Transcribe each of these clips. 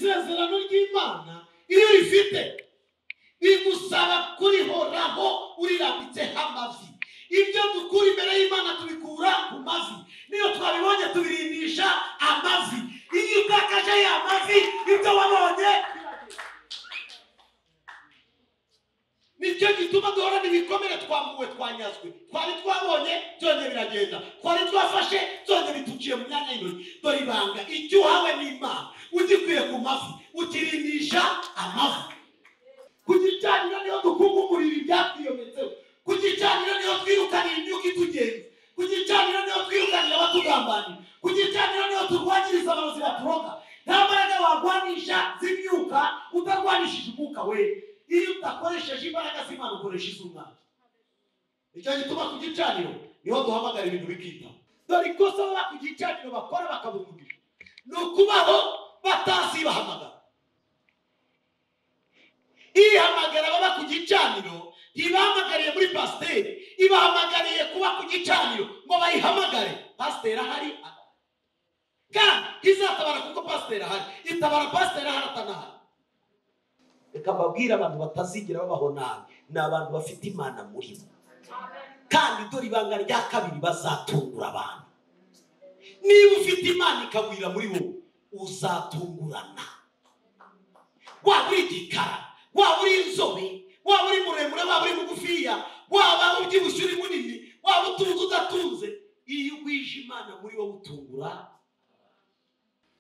Isezerano ry'Imana iyo rifite bigusaba kurihoraho urirambitseho amavi. Ibyo dukura imbere y'Imana tubikura ku mavi, niyo twabibonye tubirindisha amavi. Iyo utakaje ya mavi, ibyo wabonye. Nicyo gituma duhorana ibikomere, twambuwe, twanyazwe, twari twabonye byongeye biragenda, twari twafashe byongeye bituciye mu myanya y'intoki. Dore ibanga, icyo uhawe n'Imana ugikwiye ku mavi, ukirindisha amavi. Ku gicaniro niho dukungumurira ibyatwiyometseho, ku gicaniro niho twirukanira imyuka itugenza, ku gicaniro niho twirukanira abatugambanira, ku gicaniro niho turwanyiriza abarozi baturoga. Nta mbaraga warwanisha z'imyuka utarwanishije umwuka wera. Iyo udakoresheje imbaraga z'Imana ukoresha iz'umwana. Icyo gituma ku gicaniro niho duhamagara ibintu bikita. Dore ikosa baba ku gicaniro bakora bakabura umugisha, ni ukubaho batazi bahamagara. Ihamagara baba ku gicaniro ntibahamagariye muri pasiteri, ibahamagariye kuba ku gicaniro ngo bayihamagare. Pasiteri ahari kandi izatabara kuko pasiteri ahari, itabara pasiteri ahari atanahari. Reka mbabwire, abantu batazigera babaho nabi ni abantu bafite Imana muri bo. Kandi dore ibanga rya kabiri, bazatungura abantu. Niba ufite Imana ikagwira muri wowe, uzatungurana. Waba uri igikara, waba uri inzobe, waba uri muremure, waba uri mugufiya, waba ubyibushye uri munini, waba utunze udatunze, iyo ugwije Imana muri wowe utungura.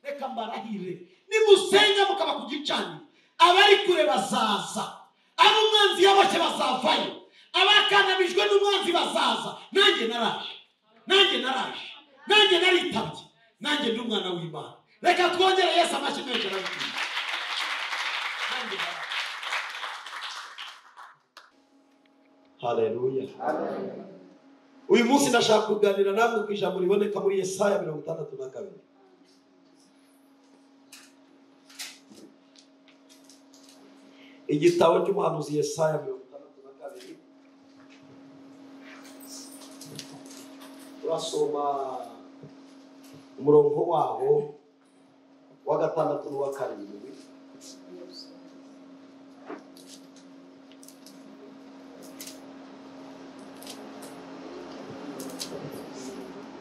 Reka mbarahire, nimusenga mukaba ku gicaniro, abari kure bazaza, abo umwanzi yaboshye bazavayo, abakanamijwe n'umwanzi bazaza. Nanjye naraje, nanjye naraje, nanjye naritabye, nanjye ndi umwana w'Imana. Reka twongere Yesu amashyi menshi arabikwiye. Nanjye naraje. Haleluya. Uyu munsi ndashaka kuganira namwe ku ijambo riboneka muri Yesaya 62. Igitabo cy'umuhanuzi Yesaya 62, turasoma umurongo waho wa 6 n'uwa 7.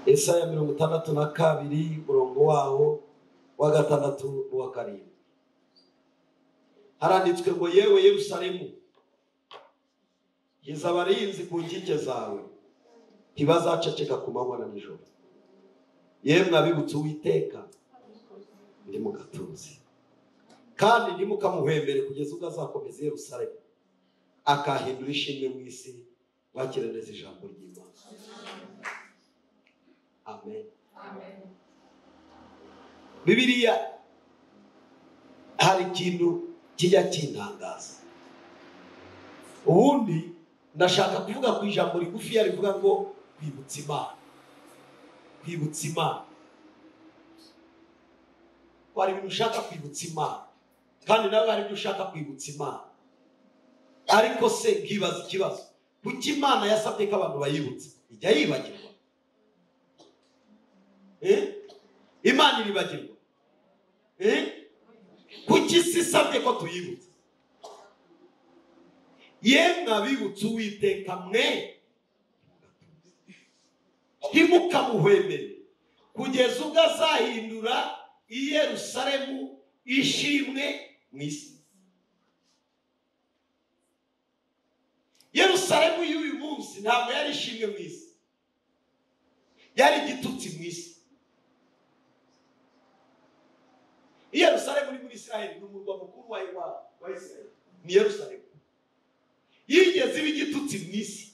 Yesaya 62 umurongo waho wa 6 n'uwa 7. Haranditswe ngo: yewe Yerusalemu, nkiza abarinzi ku nkike zawe, ntibazaceceka ku manywa na nijoro. Yemwe abibutse Uwiteka, ntimugatuze kandi ntimukamuhembere kugeza ubwo azakomeza Yerusalemu akahindura ishimwe mu isi. Bakire neza ijambo ry'Imana. Amen. Bibiliya hari ikintu kijya kintangaza. Ubundi ndashaka kuvuga ku ijambo rigufi rivuga ngo kwibutsa Imana. Kwibutsa Imana. Hari ibintu ushaka kwibutsa Imana, kandi nawe hari ibyo ushaka kwibutsa Imana. Ariko se nkibaza ikibazo, kuki Imana yasabye ko abantu bayibutsa? Ijya yibagirwa? Imana iribagirwa? Kuki isi isabye ko tuyibutsa? Yemwe abibutse Uwiteka mwe, ntimukamuhwemere kugeza ubwo azahindura i Yerusalemu ishimwe mu isi. Yerusalemu y'uyu munsi ntabwo yari ishimwe mu isi, yari igitutsi mu isi. Yerusalemu uri muri Israheli, ni umurwa mukuru wa Israheli, ni Yerusalemu. Yigeze iba igitutsi mu isi.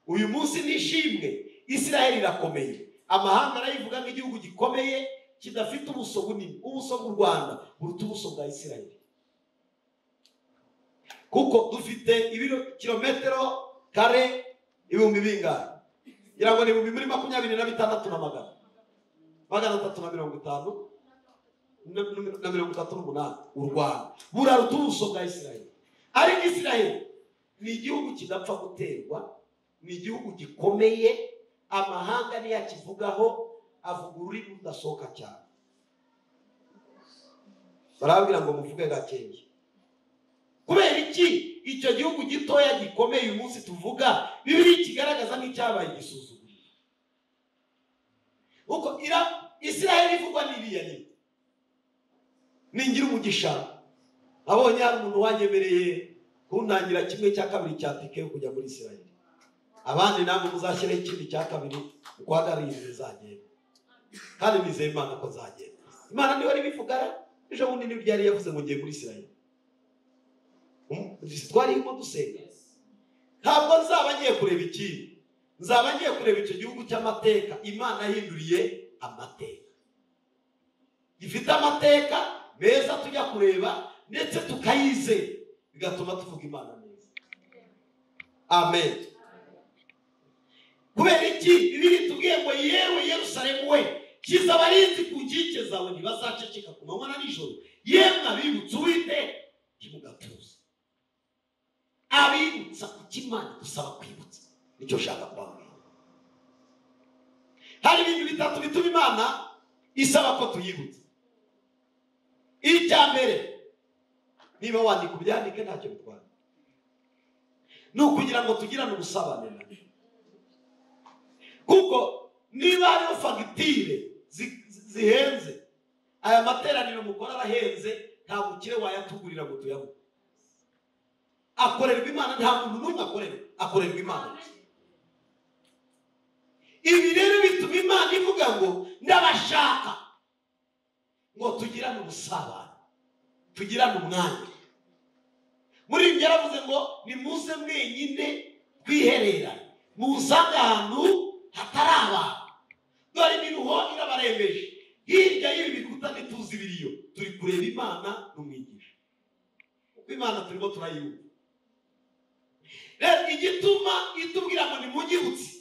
Uyu munsi ni ishimwe. Israheli irakomeye, amahanga arayivuga nk'igihugu gikomeye kidafite ubuso bunini. Ubuso bw'u Rwanda buruta ubuso bwa Israheli, kuko dufite ibiro kilometero kare ibihumbi bingahe? Ngira ngo ni 226,350 na 338. U Rwanda buraruta ubuso bwa Israheli. Ariko Israheli ni igihugu kidapfa guterwa, ni igihugu gikomeye, amahanga niyakivugaho avuga ururimi rudasohoka cyane. Barababwira ngo muvuge gakeya. Kubera iki icyo gihugu gitoya gikomeye uyu munsi tuvuga Bibiliya kigaragaza nk'icyabaye igisuzuguriro? Uko Isiraheli ivugwa n'iriya nyine. Ningira umugisha abonye hari umuntu wanyemereye kuntangira 1/2 cya tike yo kujya muri Isiraheli, abandi namwe muzashyireho ikindi cya kabiri uko hagarariye nzagenda, kandi nizeye Imana ko nzagenda. Imana niyo yari ibivugara ejo bundi nibyo yari yavuze ngo ngiye muri Isiraheli. Twarimo dusenga, ntabwo nzaba ngiye kureba ikindi, nzaba ngiye kureba icyo gihugu cy'amateka Imana yahinduriye amateka, gifite amateka meza tujya kureba ndetse tukayizera, bigatuma tuvuga Imana neza. Amen. Kubera iki Bibiliya itubwiye ngo yewe Yerusalemu we, kiza abarinzi ku nkike zawe ntibazaceceka ku manywa na nijoro, yemwe abibutsa Uwiteka ntimugatuze. Abibutsa kuki Imana idusaba kwibutsa? Nicyo nshaka kubabwira. Hari ibintu bitatu bituma Imana isaba ko tuyibutsa. Icya mbere, niba wandika ubyandike ntacyo bitwara, ni ukugira ngo tugirane ubusabane nayo. Kuko niba hariho fagitire zihenze, aya materaniro mukora arahenze, nta mukire wayatugurira ngo tuyabone. Akorerwa Imana, nta muntu n'umwe akorerwa Imana. Ibi rero bituma Imana ivuga ngo ndabashaka ngo tugirane ubusabane, tugirane umwanya. Muri ibyo yaravuze ngo nimuze mwenyine twihererane, musange ahantu hatari abantu, dore imiruho irabarembeje, hirya y'ibi bikuta ntituzi ibiriyo, turi kureba Imana n'umwigisha, kuko Imana turimo turayumva. Rero igituma itubwira ngo nimunyibutse,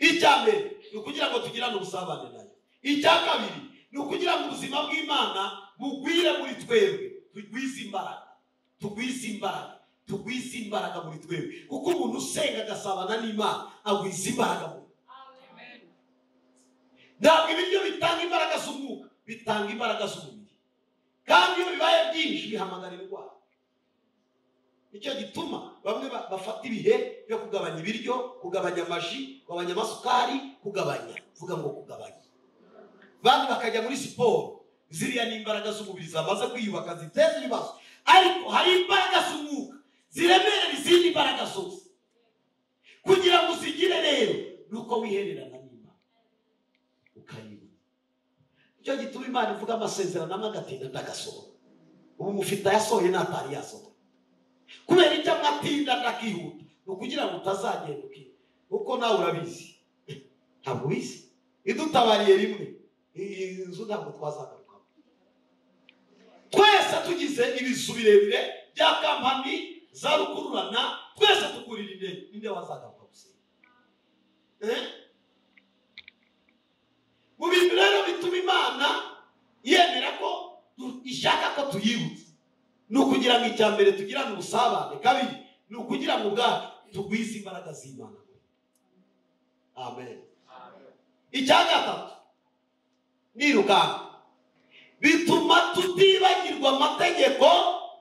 icya mbere ni ukugira ngo tugirane ubusabane nayo. Icya kabiri ni ukugira ngo ubuzima bw'Imana bugwire muri twebwe, tugwize imbaraga, tugwize imbaraga, tugwize imbaraga muri twebwe. Kuko umuntu usenga agasabana n'Imana agwiza imbaraga muri. Ntabwo ibiryo bitanga imbaraga z'umwuka, bitanga imbaraga z'umubiri, kandi iyo bibaye byinshi bihamagara indwara. Nicyo gituma bamwe bafata ibihe byo kugabanya ibiryo, kugabanya amaji, kugabanya amasukari, kugabanya, vuga ngo kugabanya. Bandi bakajya muri siporo, ziriya ni imbaraga z'umubiri zamaze kwiyubaka ziteza ibibazo, ariko hari imbaraga z'umwuka ziremerera izindi mbaraga zose. Kugira ngo uzigire rero ni uko wihererana n'Imana ukayibona. Nicyo gituma Imana ivuga amasezerano amwe agatinda ndagasohora. Ubu mufite ayasohoye n'atari yasohora. Kubera icyo amatinda ndakihuta ni ukugira ngo utazagenda ukihuta, kuko nawe urabizi, ntabwo ubizi. Idutabariye rimwe iyi nzu ntabwo twazagarukamo. Twese tugize ibizu birebire bya kampani za rukururana, twese tukurira indege, ninde wazagaruka gusenga? Mu bintu rero bituma Imana yemera ko ishaka ko tuyibutsa, ni ukugira ngo icya mbere tugirane ubusabane, kabiri ni ukugira ngo ubwacu tugwize imbaraga z'Imana. Amen. Icya gatatu nirukanka, bituma tutibagirwa amategeko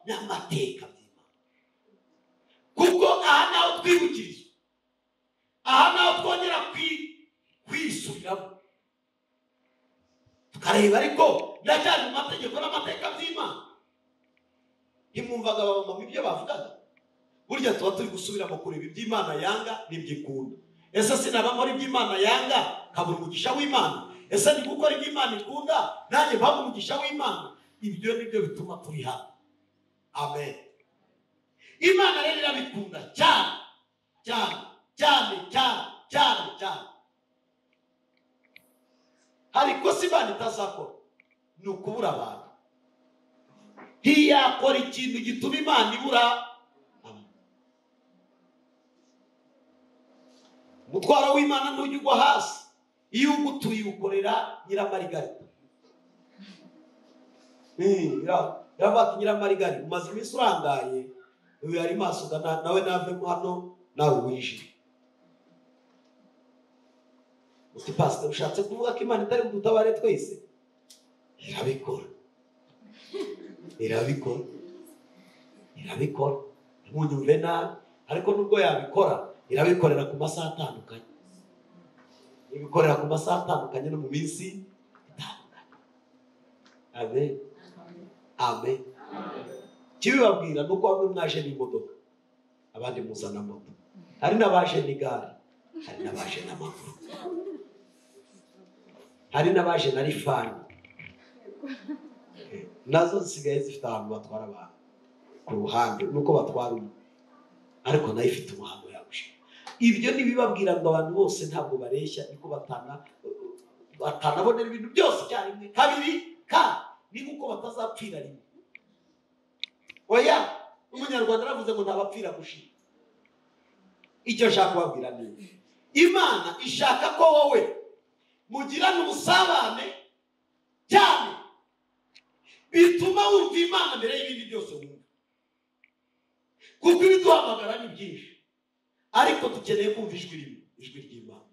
n'amateka by'Imana. Kuko aha naho twibukirizwa, aha naho twongera kwisubiramo, tukareba ariko ndacyari mu mategeko n'amateka by'Imana. Ntimwumvaga abamama ibyo bavugaga? Burya tuba turi gusubiramo kureba iby'Imana yanga n'ibyikunda. Ese sinaba nkora iby'Imana yanga nkabura umugisha w'Imana? Ese ndi gukora iby'Imana ikunda nanjye mpabwa umugisha w'Imana? Ibyo nibyo bituma turi hano. Amen. Imana rero irabikunda cyane cyane cyane cyane cyane cyane. Hari ikosa Imana itazakora, ni ukubura abantu. Ntiyakora ikintu gituma Imana ibura abantu. Umutwaro w'Imana ntujya ugwa hasi, iyo ugutuye ukorera nyiramarigari. Iravuga nyiramarigari umaze iminsi urangaye, uyu yari maso nawe navemo hano nawe winjire. Uti pastor ushatse kuvuga ko Imana itari budutabare twese? Irabikora. Irabikora, irabikora. Ntimunyumve nabi, ariko nubwo yabikora irabikorera ku masaha atandukanye, ibikorera ku masaha atandukanye no mu minsi itandukanye. Amen, amen. Kibibabwira nuko bamwe mwaje n'imodoka, abandi muzana moto, hari n'abaje n'igare, hari n'abaje n'amaguru, hari n'abaje na rifani, nazo zisigaye zifite ahantu batwara abantu ku ruhande, nuko batwara umwe, ariko nayo ifite umuhango yabuje. Ibyo ntibibabwira ngo abantu bose ntabwo bareshya, niko batanabonera ibintu byose icyarimwe. Kabiri kandi ni uko batazapfira rimwe. Oya, umunyarwanda aravuze ngo ntabapfira gushira. Icyo nshaka kubabwira ni Imana ishaka ko wowe mugirana ubusabane cyane bituma wumva Imana mbere y'ibindi byose wumva, kuko ibiduhamagara ni byinshi, ariko dukeneye kumva ijwi rimwe, ijwi ry'Imana.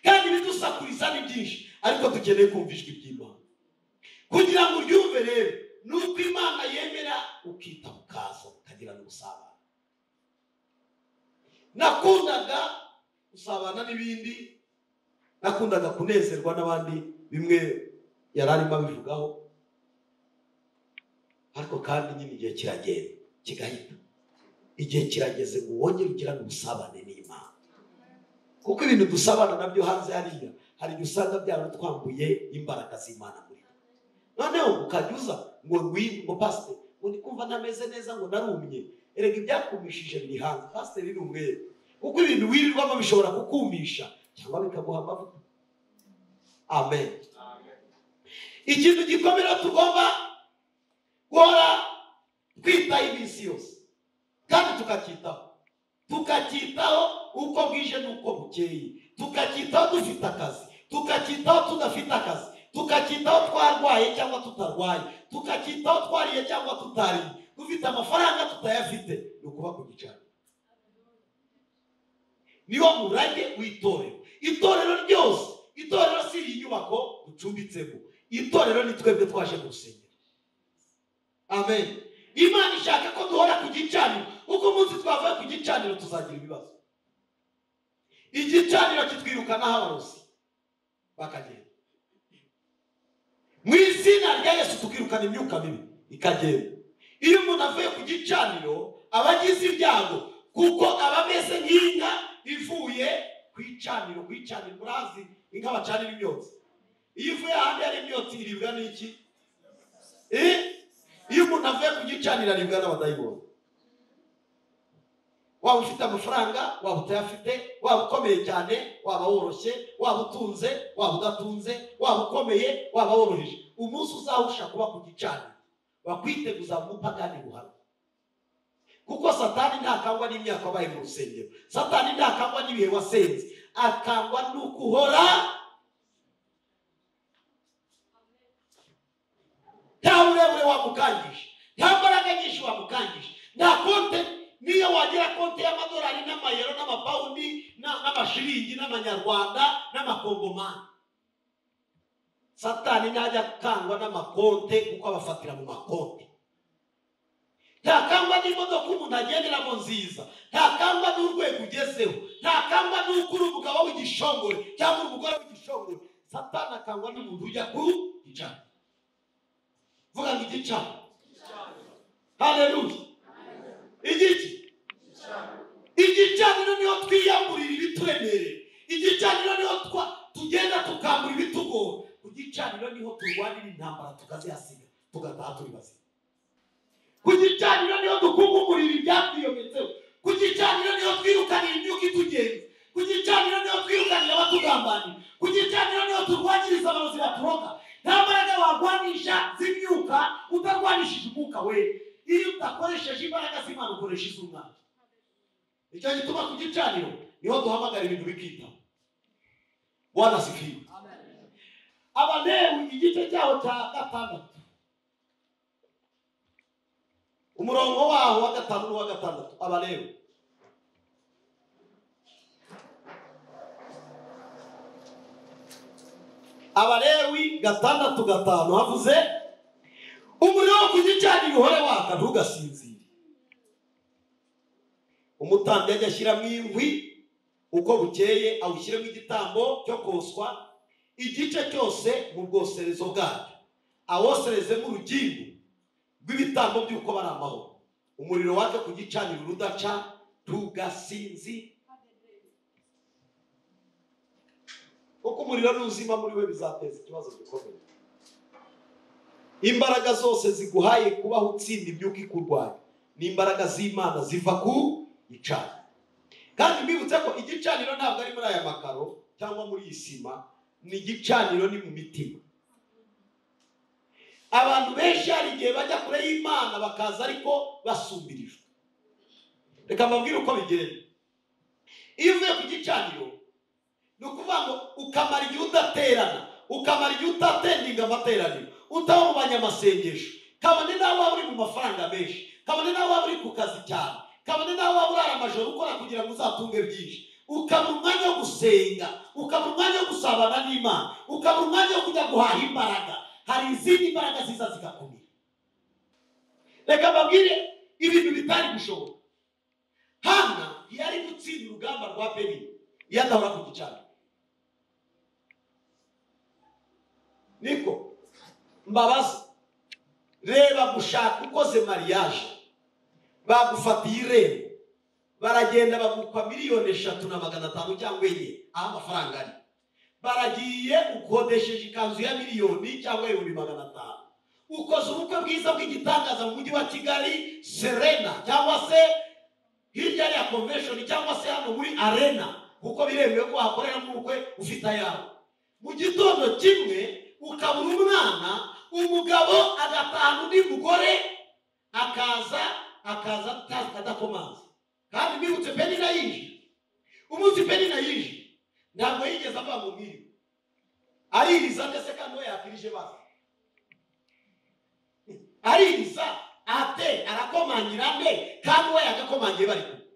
Kandi ibidusakuriza ni byinshi, ariko dukeneye kumva ijwi ry'Imana. Kugira ngo uryumve rero nuko Imana yemera ukita ukaza ukagirana ubusabane. Nakundaga gusabana n'ibindi, nakundaga kunezerwa n'abandi, bimwe yari arimo abivugaho, ariko kandi nyine igihe kiragenda kigahita. Igihe kirageze ngo wongere ugirane ubusabane n'Imana, kuko ibintu dusabana nabyo hanze hariya hari igihe usanga byaratwambuye imbaraga z'Imana muri twe. Noneho ukajya uza ngo ngo pasiteri ngo ndi kumva ntameze neza, ngo narumye. Erega ibyakumishije biri hanze, pasiteri ni umwere, kuko ibintu wirirwamo bishobora kukumisha cyangwa bikaguha amavuta. Amen. Ikintu gikomera tugomba guhora twitaho iminsi yose, kandi tukacyitaho, tukacyitaho uko bwije n'uko bukeye, tukacyitaho dufite akazi, tukacyitaho tudafite akazi, tukacyitaho twarwaye cyangwa tutarwaye, tukacyitaho twariye cyangwa tutariye, dufite amafaranga tutayafite. Ni ukuba ku gicaniro. Niwo murage w'itorero. Itorero ryose, itorero si iyi nyubako ducumbitsemo, itorero ni twebwe twaje mu rusengero. Amen. Imana ishaka ko duhora ku gicaniro, kuko umunsi twavuye ku gicaniro tuzagira ibibazo. Igicaniro kitwirukanaho abarozi bakagenda. Mu izina rya Yesu tukirukana imyuka mibi ikagenda. Iyo umuntu avuye ku gicaniro aba agize ibyago, kuko aba ameze nk'inka ivuye ku icaniro. Ku icaniro murazi inka bacanira imyotsi, iyo ivuye ahandi hari imyotsi iribwa n'iki? Iyo umuntu avuye ku gicaniro aribwa n'abadayimoni. Waba ufite amafaranga, waba utayafite, waba ukomeye cyane, waba woroshye, waba utunze, waba udatunze, waba ukomeye, waba woroheje, umunsi uzahusha kuba ku gicaniro bakwiteguza umupagani buhano. Kuko Satani ntakangwa n'imyaka wabaye mu rusengero, Satani ntakangwa n'ibihe wasenze, akangwa n'uko uhora. Nta burebure wamukangisha, nta mbaraga nyinshi wamukangisha, nta konte. Niyo wagira konte y'amadolari n'amayero n'amapawundi n'amashiringi n'amanyarwanda n'amakongomani, Satani ntajya akangwa n'amakonte, kuko abafatira mu makonte. Ntakangwa n'imodoka umuntu agenderamo nziza, ntakangwa n'urwego ugezeho, ntakangwa n'uko uri umugabo w'igishongore cyangwa umugore w'igishongore. Satani akangwa n'umuntu ujya ku gicaniro. Vuga ngo igicaniro. Haleluya. Igiki? Igicaniro niho twiyamburira ibituremereye. Igicaniro niho tugenda tukambura ibitugora. Ku gicaniro niho turwanira intambara tukazihasiga, tugataha turi bazima. Ku gicaniro niho dukungumurira ibyatwiyometseho. Ku gicaniro niho twirukanira imyuka itugenza. Ku gicaniro niho twirukanira abatugambanira. Ku gicaniro niho turwanyiriza abarozi baturoga. Nta mbaraga warwanisha z'imyuka utarwanishije umwuka we. Iyo udakoresheje imbaraga z'Imana ukoresha iz'umwana. Icyo gituma ku gicaniro niho duhamagara ibintu bikitaho. Bwana asifiwe. Abalewi igice cyaho cya 6, umurongo waho wa 5 n'uwa 6. Abalewi Abalewi 6:5 havuze umuriro wo ku gicaniro uhore waka, ntugasinzire. Umutambyi ajya ashyiramo inkwi uko bukeye, awushyiremo igitambo cyo koswa, igice cyose mu bwoserezo bwacyo, awoserezemo urugimbu rw'ibitambo by'uko bari amahoro. Umuriro wake ku gicaniro udaca, tugasinzi. Kuko umuriro n'uzima muri we bizateza ikibazo gikomeye. Imbaraga zose ziguhaye kubaho utsinda ibyuka ikurwanya ni imbaraga z'Imana ziva ku gicaniro. Kandi mbibutse ko igicaniro ntabwo ari muri aya makaro cyangwa muri iyi sima, ni igicaniro ni mu mitima. Abantu benshi hari igihe bajya kure y'Imana bakaza ariko basumbirijwe. Reka mbabwire uko bigenda. Iyo uvuye ku gicaniro, ni ukuvuga ngo ukamara igihe udaterana, ukamara igihe utatendinga amateraniro, utaba mu banyamasengesho, kabone nawe waba uri mu mafaranga menshi, kabone nawe waba uri ku kazi cyane, kabone nawe waba urara amajoro ukora kugira ngo uzatunge byinshi, ukabura umwanya wo gusenga, ukabura umwanya wo gusabana n'Imana, ukabura umwanya wo kujya guhaha imbaraga. Hari izindi mbaraga ziza zigakomera. Reka mbabwire ibintu bitari gushoboka. Hana yari gutsinda urugamba rwa Penina iyo adahora ku gicaniro. Niko mbabaza, reba gushaka ukoze mariage, bagufatiye irembo, baragenda bagukwa 3,500,000 cyangwa 4 aho amafaranga ari. Baragiye ukodesheje ikanzu ya 1,000,000 cyangwa 500,000, ukoze ubukwe bwiza bw'igitangaza mu mujyi wa Kigali Serena, cyangwa se hirya ya convention, cyangwa se hano muri arena, kuko biremewe ko wakoreramo ubukwe ufite ayawe. Mu gitondo kimwe ukabura umwana, umugabo agatahana undi mugore, akaza adakomanze. Kandi mbibutse Penina yije. Umunsi Penina yije ntabwo yigeze ava mu mwiriwe, aririza ndetse kandi we yakirije baza, aririza ate, arakomangira nde kandi we yagakomangiye bari kumwe.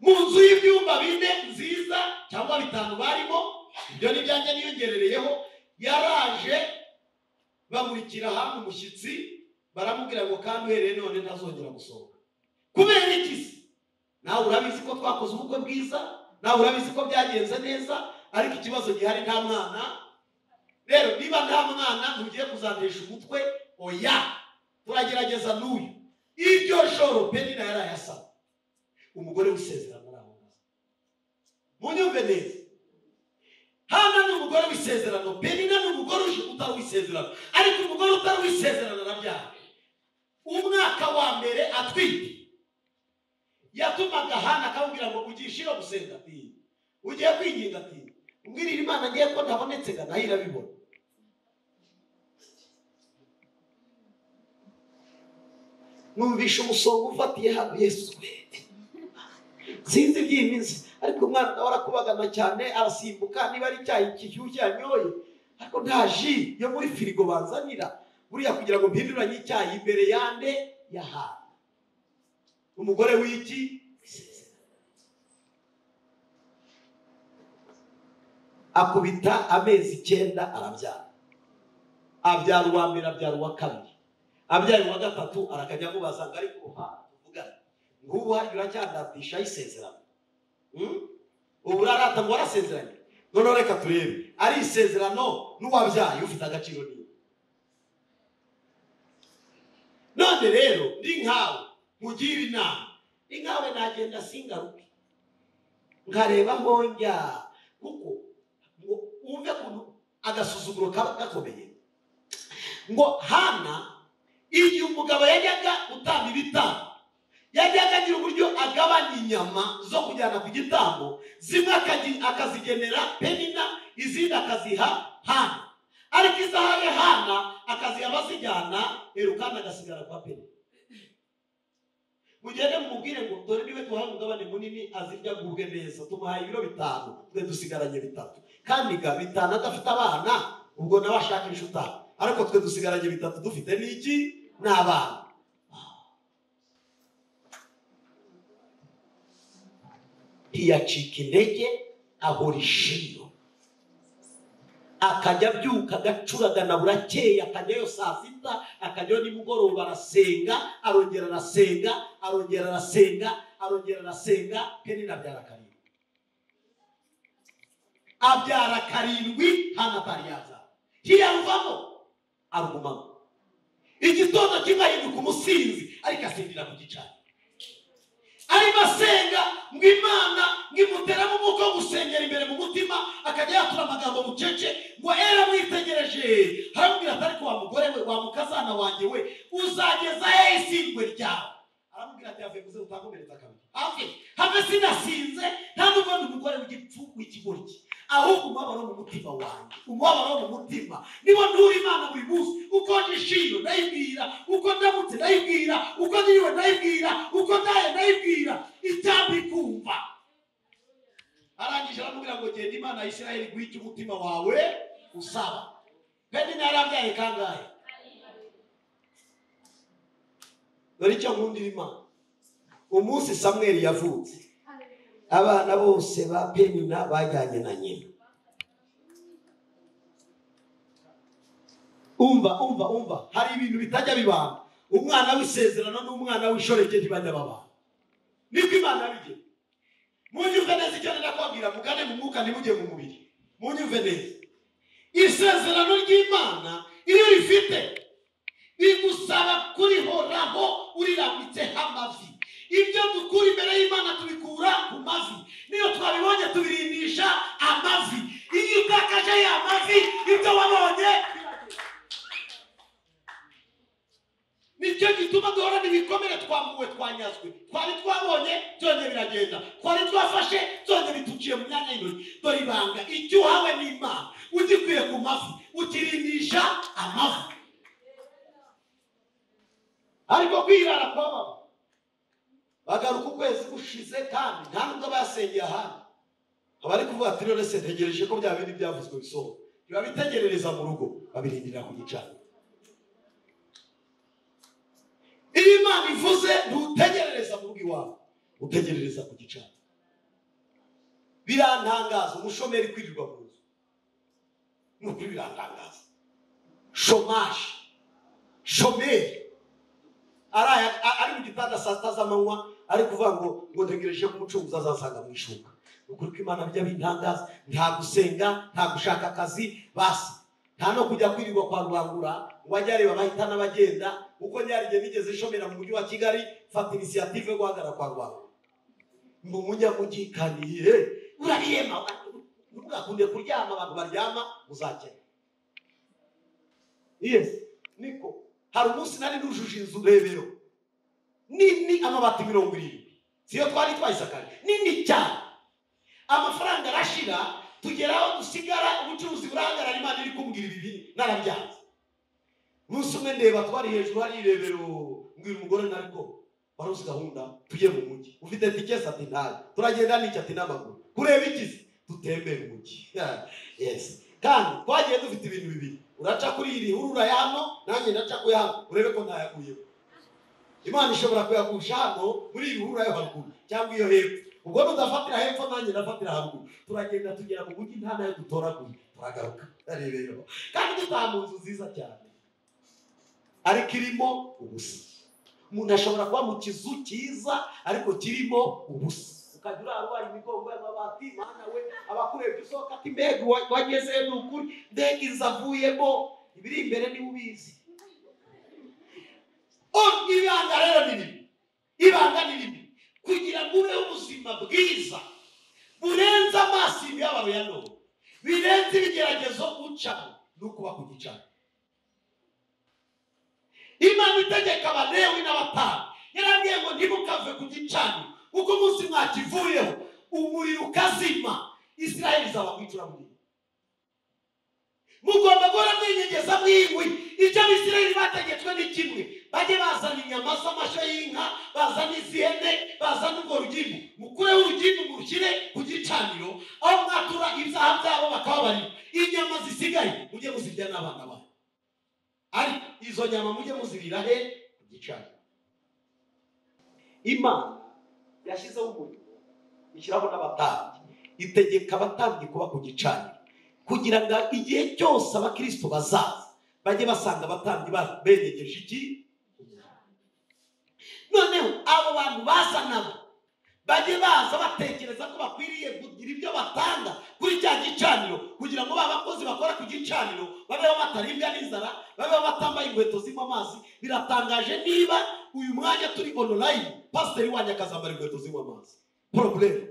Mu nzu y'ibyumba 4 nziza cyangwa 5 barimo, ibyo ni byanjye niyongerereyeho. Yaraje bamurikira hamwe umushyitsi, baramubwira ngo kandi uhereye none ntazongera gusohoka. Kubera iki se? Nawe urabizi ko twakoze ubukwe bwiza, nawe urabizi ko byagenze neza, ariko ikibazo gihari nta mwana. Rero niba nta mwana ntugiye kuzandesha umutwe, oya, turagerageza n'uyu. Iryo joro Penina yarayasaba umugore w'isezerano ari aho ngaho. Munyumve neza, Hana ni umugore w'isezerano, Penina ni umugore utari uw'isezerano. Ariko umugore utari uw'isezerano arabyara. Umwaka wa mbere atwite yatumaga Hana akamubwira ngo ugiye ishira gusenga ati, ugiye kwinginga ati, umbwirira Imana ngiye ko ntabonetse ga nayo irabibona. Numvisha umusonga ufatiye hano Yesu we. Sinzi iby'iyi minsi, ariko umwana nawe arakubagana cyane, arasimbuka, niba ari icyayi kishyushye yanyoye, ariko nta ji yo muri firigo banzanira buriya kugira ngo mpinduranye icyayi imbere yande ya Hana. Umugore w'iki akubita amezi 9 arabyara. Abyara uwa mbere, abyara uwa kabiri, abyara uwa gatatu, arakajya amubaza ngo ariko tuvugane, ngubu hari uracyandatisha isezerano, ubu urarata ngo warasezeranye, noneho reka turebe ari isezerano n'uwabyaye ufite agaciro niba. None rero ndi nkawe mugira inama, ndi nkawe nagenda singaruke nkareba njya, kuko ngo wumve kuntu agasuzuguro kaba gakomeye. Ngo Hana igihe umugabo yajyaga gutamba ibitambo, yajyaga agira uburyo agabanya inyama zo kujyana ku gitambo, zimwe akazigenera Penina, izindi akaziha Hana. Ariko izahaye Hana akaziha abazijyana, Elukana agasigara kwa Penina. Mugende mumubwire ngo dore niwe duhaye umugabane munini azirya agubwe neza, tumuhaye ibiro 5, twe dusigaranye 3. Kandi ga 5 adafite abana, ubwo nawe ashaka inshuti, ariko twe dusigaranye 3 dufite n'iki? N'abana. Ntiyacika intege, ahora ishiro. Akajya abyuka agacuragana burakeye, akajyayo saa sita, akajyayo nimugoroba, arasenga, arongera arasenga, arongera arasenga, arongera arasenga. Penina abyara karindwi, abyara karindwi, Hana atari yabyara, ntiyaruvamo, arugumamo. Igitondo kimwe ahinduka umusinzi, ariko asindira ku gicaniro. Arimo asenga ngo Imana ngimuteramo umwuka wo gusengera imbere mu mutima, akajya yatura amagambo bucece. Ngo era mwitegereje, aramubwira ati ariko wa mugore we, wa mukazana wanjye we, uzageza he isindwe ryawe? Aramubwira ati have muze utankomeretsa kabiri, have have, sinasinze, nta nubwo ndi umugore w'igipfu w'ikigoryi, ahubwo umubabaro mu mutima wanjye, umubabaro mu mutima niwo ntura Imana buri munsi. Uko nishimye ndayibwira, uko ndamutse ndayibwira, uko niriwe ndayibwira, uko ndaye ndayibwira, icyambi kumva. Arangije aramubwira ngo genda, Imana ya Isirayeli iguhe icyo umutima wawe usaba. Penina yarabyaye kangahe? Dore icyo nkundira Imana. Umunsi Samweli yavutse, abana bose ba Penina bajyanye na nyina. Umva, umva, umva, hari ibintu bitajya bibana. Umwana w'isezerano n'umwana w'ishoreke ntibajya babana. Niko Imana yabigenye. Munyumve neza icyo nenda kubabwira, mugane mu mwuka ntimujye mu mubiri. Munyumve neza. Isezerano ry'Imana iyo rifite bigusaba kurihoraho urirambitseho amavi. Ibyo dukura imbere y'Imana tubikura ku mavi, niyo twabibonye tubirindisha amavi. Iyo utakaje ya mavi, ibyo wabonye. Nicyo gituma duhorana ibikomere, twambuwe, twanyazwe, twari twabonye byongeye biragenda, twari twafashe byongeye bituciye mu myanya y'intoki. Dore ibanga, icyo uhawe n'Imana ugikwiye ku mavi, ukirindisha amavi. Ariko kwirara kwababa bagaruka ukwezi gushize, kandi nta nubwo basengeye ahandi. Abari kuvuga ati none se ntegereje ko bya bindi byavuzwe bisohoka. Ntibabitegerereza mu rugo, babirindira ku gicaniro. Iyo Imana ivuze ntutegerereza mu rugo iwawe, utegerereza ku gicaniro. Birantangaza umushomeri kwirirwa mu nzu, ni ukuri birantangaza. Shomaje, shomeri ari mu gitanda saa sita z'amanywa, ari kuvuga ngo ngo ntegereje ko umucunguzi azasanga mu ishuka. Ukuri ko Imana bijya bintangaza. Nta gusenga, nta gushaka akazi, basi nta no kujya kwirirwa kwa rubangura ngo ajye areba abahita n'abagenda. Kuko nyari nigeze nshomera mu mujyi wa Kigali, mfata inisiyative yo guhagarara kwa rubangura. Mba umunyamujyi kandi urabirema, ntugakunde kuryama, abantu baryama muzakena. Yes, niko hari umunsi nari nujuje inzu rebero nini, amabati 70, siyo twari twayisakaje, nini cyane. Amafaranga arashira, tugera aho dusigara, ubucuruzi burahagarara. Imana iri kumbwira ibi narabyanze. Umunsi umwe ndeba twari hejuru hari irebero, mbwira umugore nariko wari uzi gahunda, tujye mu mujyi, ufite tike? Ati ntayo. Turagenda n'iki? Ati n'amaguru. Kureba iki? Tutembere umujyi. Yes, kandi twagiye dufite ibintu bibiri, uraca kuri iri hurura ya hano, nanjye ndaca kuri hano, urebe ko ntayaguyemo. Imana ishobora kuyagusha hano muri iri hurura yo haruguru cyangwa iyo hepfo. Ubwo nudafatira hepfo, nanjye ndafatira haruguru. Turagenda tugera mu mujyi, nta nayo dutoraguye, turagaruka rebero, kandi dutaha mu nzu nziza cyane ariko irimo ubusa. Umuntu ashobora kuba mu kizu cyiza ariko kirimo ubusa, ukajya urarwaye imigongo y'amabati. Mana we, abakurebye usohoka ati mbega wagezeyo, ni ukuri mbega inzu avuyemo, ibiri imbere niba ubizi. Ibanga rero ni rimwe, ibanga ni rimwe, kugira ngo ubeho ubuzima bwiza burenze amaso imibabaro ya none, birenze ibigeragezo ucamo, ni ukuba ku gicaniro. Imana itegeka Abalewi n'abatambyi, yarabwiye ngo ntimukave ku gicaniro, kuko umunsi mwakivuyeho umuriro ukazima, Isirayeli izaba mu icuraburindi. Mugomba guhora mwinyegeza mw'inkwi. Icyo Abisirayeli bategetswe ni kimwe, bajye bazana inyama z'amashyo y'inka, bazana iz'ihene, bazana urwo rugimbu, mukureho urugimbu murushyire ku gicaniro, aho mwatura ibyaha byabo bakababarira. Inyama zisigaye mujye muzirya n'abana banyu, ariko izo nyama mujye muzirira he? Ku gicaniro. Imana yashyizeho umurimo, ishyiraho n'abatambyi, itegeka abatambyi kuba ku gicaniro, Kugira ngo igihe cyose abakristo bazaza bajye basanga abatambyi benyegeje iki. Noneho abo bantu baza nabo bajye baza batekereza ko bakwiriye kugira ibyo batanga kuri cya gicaniro, kugira ngo ba bakozi bakora ku gicaniro babeho bataribwa n'inzara, babeho batambaye inkweto zirimo amazi. Biratangaje niba uyu mwanya turi online pasiteri wanjye akazambara inkweto zirimo amazi. Problème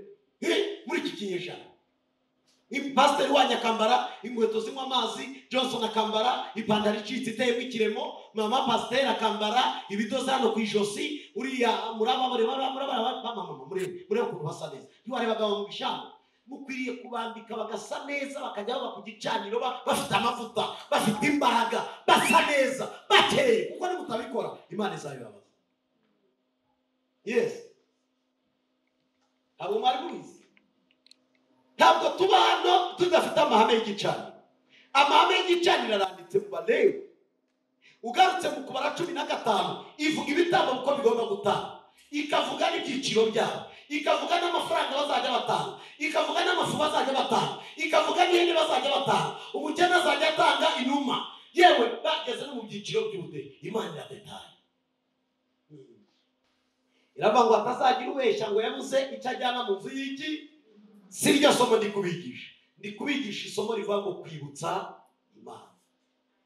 muri iki kinyejana, pasiteri wanjye akambara inkweto zirimo amazi, Johnson akambara ipantaro icitse iteyemo ikiremo, mama pasiteri akambara ibidozi hano ku ijosi, uriya muraba mama murebe ukuntu basa neza. Ntiwarebaga mu gishanga, mukwiriye kubambika bagasa neza, bakajya baba ku gicaniro bafite amavuta, bafite imbaraga, basa neza, bakeye. Kuko nimutabikora Imana izabibabaza. Yes, ntabwo mwari mubizi. Ntabwo tuba hano tudafite amahame y'igicaniro. Amahame y'igicaniro aranditse mu Balewi. Ugarutse mu Kubara 15 ivuga ibitambo uko bigomba gutanga, ikavuga n'ibyiciro byabo, ikavuga n'amafaranga bazajya batanga, ikavuga n'amafu bazajya batanga, ikavuga n'ihene bazajya batanga, umukene azajya atanga inuma. Yewe bageze no mu byiciro by'ubudehe. Imana iradetaye, iravuga ngo atazagira ubeshya ngo yabuze icyo ajyana mu nzu y'iki. Si ryo somo ndi kubigisha, ndi kubigisha isomo rivuga ngo kwibutsa Imana.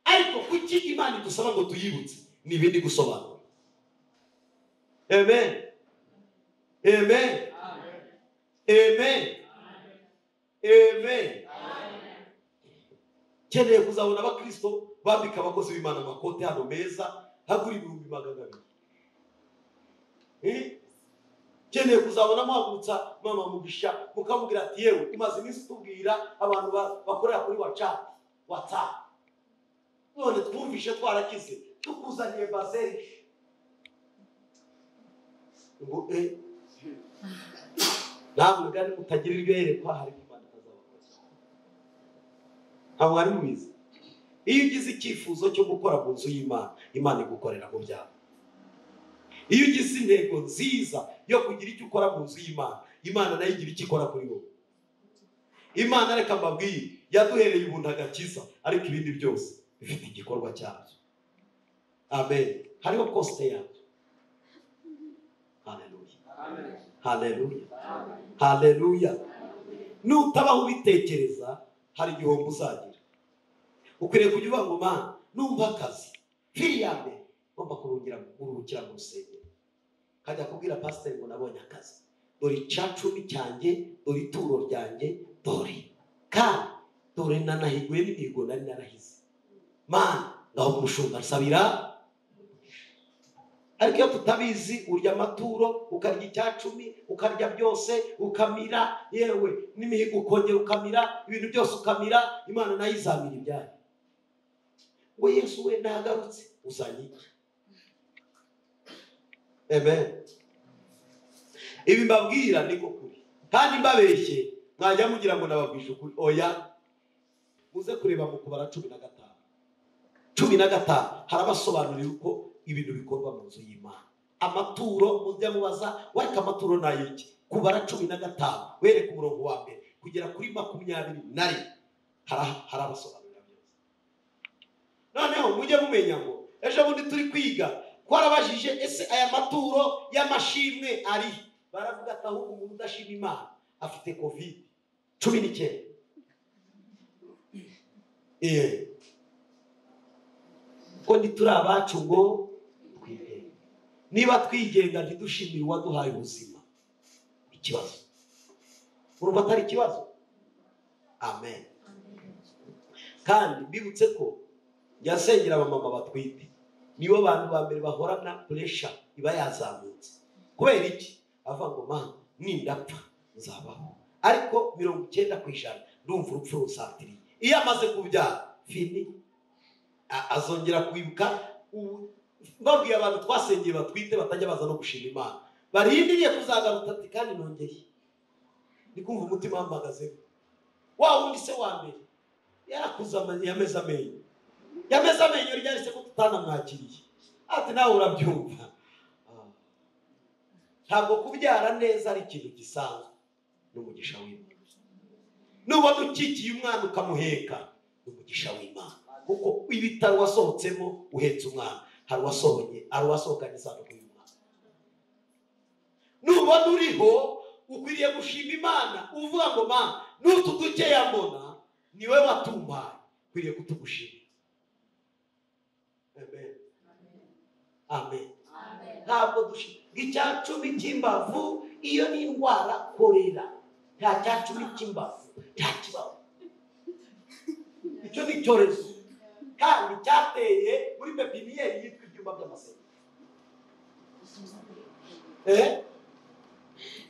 Ariko kuki Imana idusaba ngo tuyibutse? Ni ibindi gusobanura. Amen, amen, amen, amen. Keneye kuzabona abakristo bambika abakozi b'Imana amakote hano meza hagura 200,000. Keneye kuzabona muhagurutsa mama Mugisha mukamubwira ati yewe umaze iminsi tubwira abantu bakorera kuri WhatsApp, none twumvishe twarakize, tukuzaniye bazeri ngo namwe kandi mutagira iryo yerekwa, hari Imana itazabakoza. Ntabwo ari mubizi. Iyo ugize icyifuzo cyo gukora mu nzu y'Imana, Imana igukorera mu byawe. Iyo ugize intego nziza yo kugira icyo ukora mu nzu y'Imana, Imana nayo igira icyo ikora kuri wowe. Imana reka mbabwire, yaduhereye ubuntu agakiza, ariko ibindi byose bifite igikorwa cyabyo. Amen. Hariho koste yabyo. Haleluya, haleluya, haleluya. Nutabaho ubitekereza hari igihombo uzagira. Ukwiriye kujya uvuga ngo Mana, numva akazi firi ya mbere ngomba kuruhukira mu rusengero, kajya kubwira pasiteri ngo nabonye akazi, dore icacumi cyanjye, dore ituro ryanjye, dore kandi dore nanahiguye n'imihigo nari narahize. Mana, ngaho umushumba nsabira. Ariko iyo tutabizi, urya amaturo, ukarya icyacumi, ukarya byose, ukamira, yewe n'imihigo ukongera ukamira, ibintu byose ukamira, Imana nayo izamira ibyayo. Ngo Yesu we nagarutse, uzanye iki? Amen. Ibi mbabwira niko kuri, kandi mbabeshye mwajya mugira ngo nababwije ukuri. Oya, muze kureba mu Kubara 15. 15 harabasobanurira uko ibintu bikorwa mu nzu y'Imana. Amaturo mujya mubaza wareka amaturo nayiki? Kubara 15 wereka umurongo wa mbere kugera kuri 21 harabasobanurira byose. Noneho mujye mumenya ngo ejo bundi turi kwiga twarabajije ese aya maturo y'amashimwe ari, baravuga ati ahubwo umuntu udashima Imana afite COVID-19. Ko ntituri abacu ngo twigenge. Niba twigenga ntidushimire uwaduhaye ubuzima, ikibazo urumva atari ikibazo? Amen. Kandi mbibutse ko yasengera abamama batwite, nibo bantu ba mbere bahorana pressure iba yazamutse. Kubera iki? Avuga ngo Mana nindapfa nzabaho, ariko 90% ndumva urupfu rusatiriye. Iyo amaze kubyara fini, azongera kwibuka. Mbabwiye abantu twasengeye batwite batajya baza no gushima Imana, barindiriye kuzagaruka ati kandi nongeye ndi kumva umutima wampagazeho. Wa wundi se wa mbere yarakuze yameze amenyo, yameze amenyo ryari se ko tutanamwakiriye, ati nawe urabyumva. Ntabwo kubyara neza ari ikintu gisanzwe, n'umugisha w'Imana. Nubona ukikiye umwana ukamuheka, ni umugisha w'Imana, kuko ibitaro wasohotsemo uhetse umwana, hari uwasohoye, hari uwasohokanye isanduku y'umwana. Nubona uriho ukwiriye gushima Imana uvuga ngo Mana, n'utu dukeya mbona niwe watumpaye, ukwiriye kutugushima. Amen. Amen. Ntabwo dushima 10 cy'imbavu, iyo ni indwara korera. Nta 10 cy'imbavu, nta kibaho. Icyo ni icyorezo kandi cyateye muri pepiniyeri yitwa ibyumba by'amasengesho.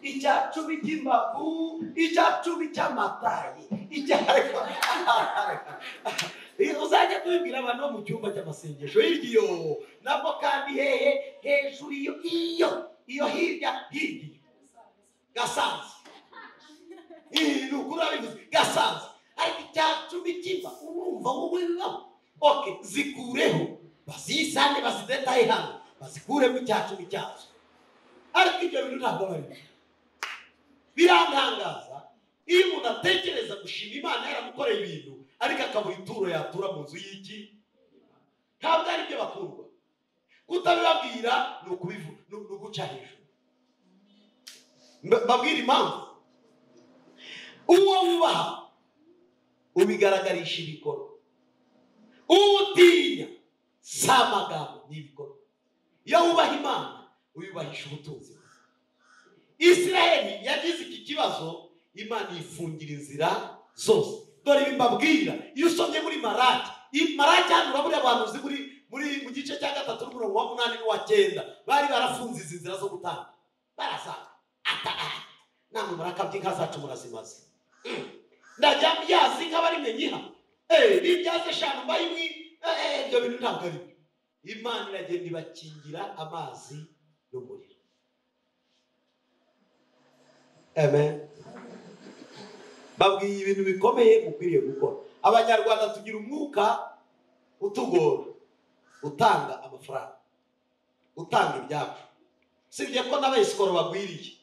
10 cy'imbavu, 10 cy'amatayi, uzajya kubibwira abantu bo mu cyumba cy'amasengesho hirya, nabwo kandi hehe hejuru iyo iyo hirya hirya Gasanze, ni ukuri abivuze Gasanze. Ariko 10 cy'imbavu urumva wowe bibaho. Okay, zikureho bazisane bazidetaye hano, bazikuremo 10 cyazo. Ariko ibyo bintu ntabwo bari birantangaza. Iyo umuntu atekereza gushima Imana yaramukoreye ibintu, ariko akabura ituro yatura mu nzu y'iki, ntabwo ari byo bakundwa. Kutabibabwira ni ukubivuga, ni uguca hejuru. Mbabwira impamvu. Uwo wubaha ubigaragarisha ibikorwa, utinya si amagambo ni ibikorwa. Iyo wubaha Imana uyubahisha ubutunzi. Isiraheli yagize iki kibazo, Imana ifungira inzira zose. Dore ibi mbabwira, iyo usomye muri Maraki, Maraki hano urabura abantu uzi muri mu gice cya 3 n'umurongo wa 8 n'uwa 9, bari barafunze izi nzira zo gutanga, barazanga ata namwe murakabye inka zacu murazimaze. Ndajya mbyaza inka bari menyiha, n'ibyaza 5 mbaye imwe, ibyo bintu ntabwo ari byo. Imana iragenda ibakingira amazi n'umuriro. Amen. Babwiye ibintu bikomeye mukwiriye gukora. Abanyarwanda tugira umwuka utugora, utanga amafaranga, utanga ibyacu. Sibye ko n'abesikoro bagwiriye,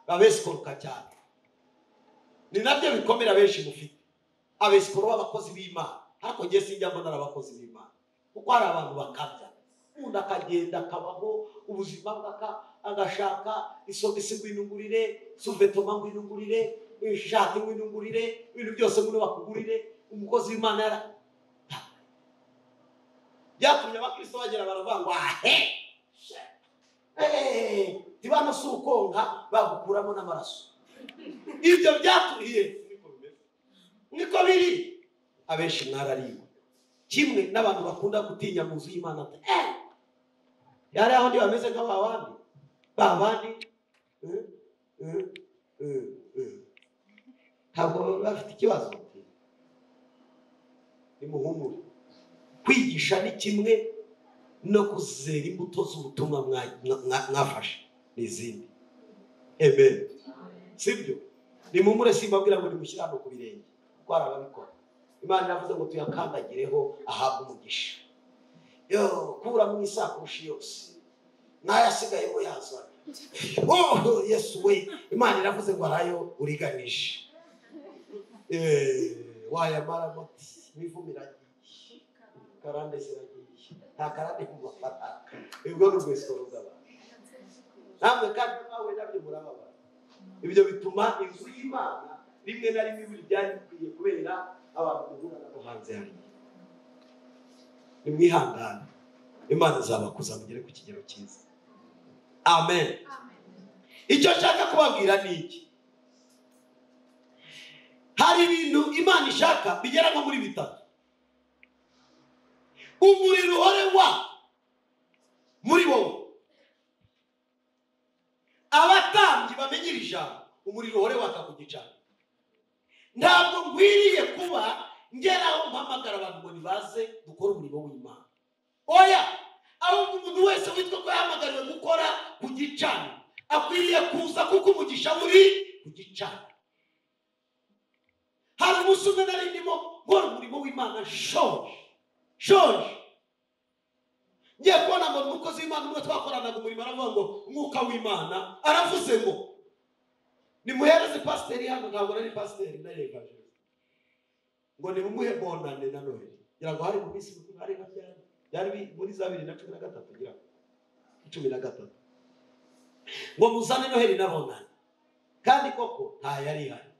babesikoroka cyane. Ni nabyo bikomera benshi mufite. Abesikoro b'abakozi b'Imana, ariko ngiye sinjya mbona abakozi b'Imana, kuko hari abantu bakabya. Umuntu akagenda akabaho ubuzima bwaka, agashaka isogisi ngwinungurire, suvetoma ngwinungurire, ishati ngwinungurire, ibintu byose ngwino bakugurire. Umukozi w'Imana yara byatumye abakristo bagera baravuga ngo ahe tibano si ukonka bagukuramo n'amaraso. Ibyo byaturiye niko biri. Abenshi mwarariwe kimwe n'abantu bakunda gutinya mu nzu y'Imana. Yari aho ndi bameze nk'ababandi babandi ntabwo bafite ikibazo. Nimuhumure, kwigisha ni kimwe no kuzera imbuto z'ubutumwa mwafashe n'izindi. Amen. Sibyo? Nimuhumure, simbabwira ngo nimushyire hano ku birenge, kuko hari ababikora. Imana iravuze ngo tuyakandagireho ahabwe umugisha. Yo, kura mu isakoshi yose n'ayasigayemo yazana. Oh Yesu we, Imana iravuze ngo arayo uriganishe. Wayamara muti imivumo iragiye, karande ziragiye, nta karande mu mafaranga. Ubwo ni urwesoro rw'abantu. Namwe kandi mwawe nabyo murababara. Ibyo bituma inzu y'Imana rimwe na rimwe ibura ibyari bikwiye kubera abantu guhura nabo hanze hariya. Nimwihangane, Imana izabakuza mugere ku kigero cyiza. Amen. Icyo nshaka kubabwira ni iki: hari ibintu Imana ishaka bigera nko muri 3. Umuriro uhore wa muri wowe. Abatambyi bamenye iri jambo, umuriro uhore waka ku gicaniro. Ntabwo nkwiriye kuba ngeraho mpamagara abantu ngo nibaze dukore umurimo w'Imana. Oya, ahubwo umuntu wese witwa ko yahamagariwe gukora ku gicaniro akwiriye kuza, kuko umugisha uri ku gicaniro. Hari umunsi umwe nari ndimo nkora umurimo w'Imana shoje ngiye kubona ngo umukozi w'Imana umwe twakoranaga umurimo aravuga ngo umwuka w'Imana aravuze ngo nimuhereze pasiteri hano. Ntabwo nari pasiteri, nari evangelist. Ngo nimumuhe bonane na Noheli. Ngira ngo hari mu minsi mikuru hari nka byari muri za 2013 ngira ngo 13. Ngo muzane Noheli na bonane. Kandi koko nta yari ihari.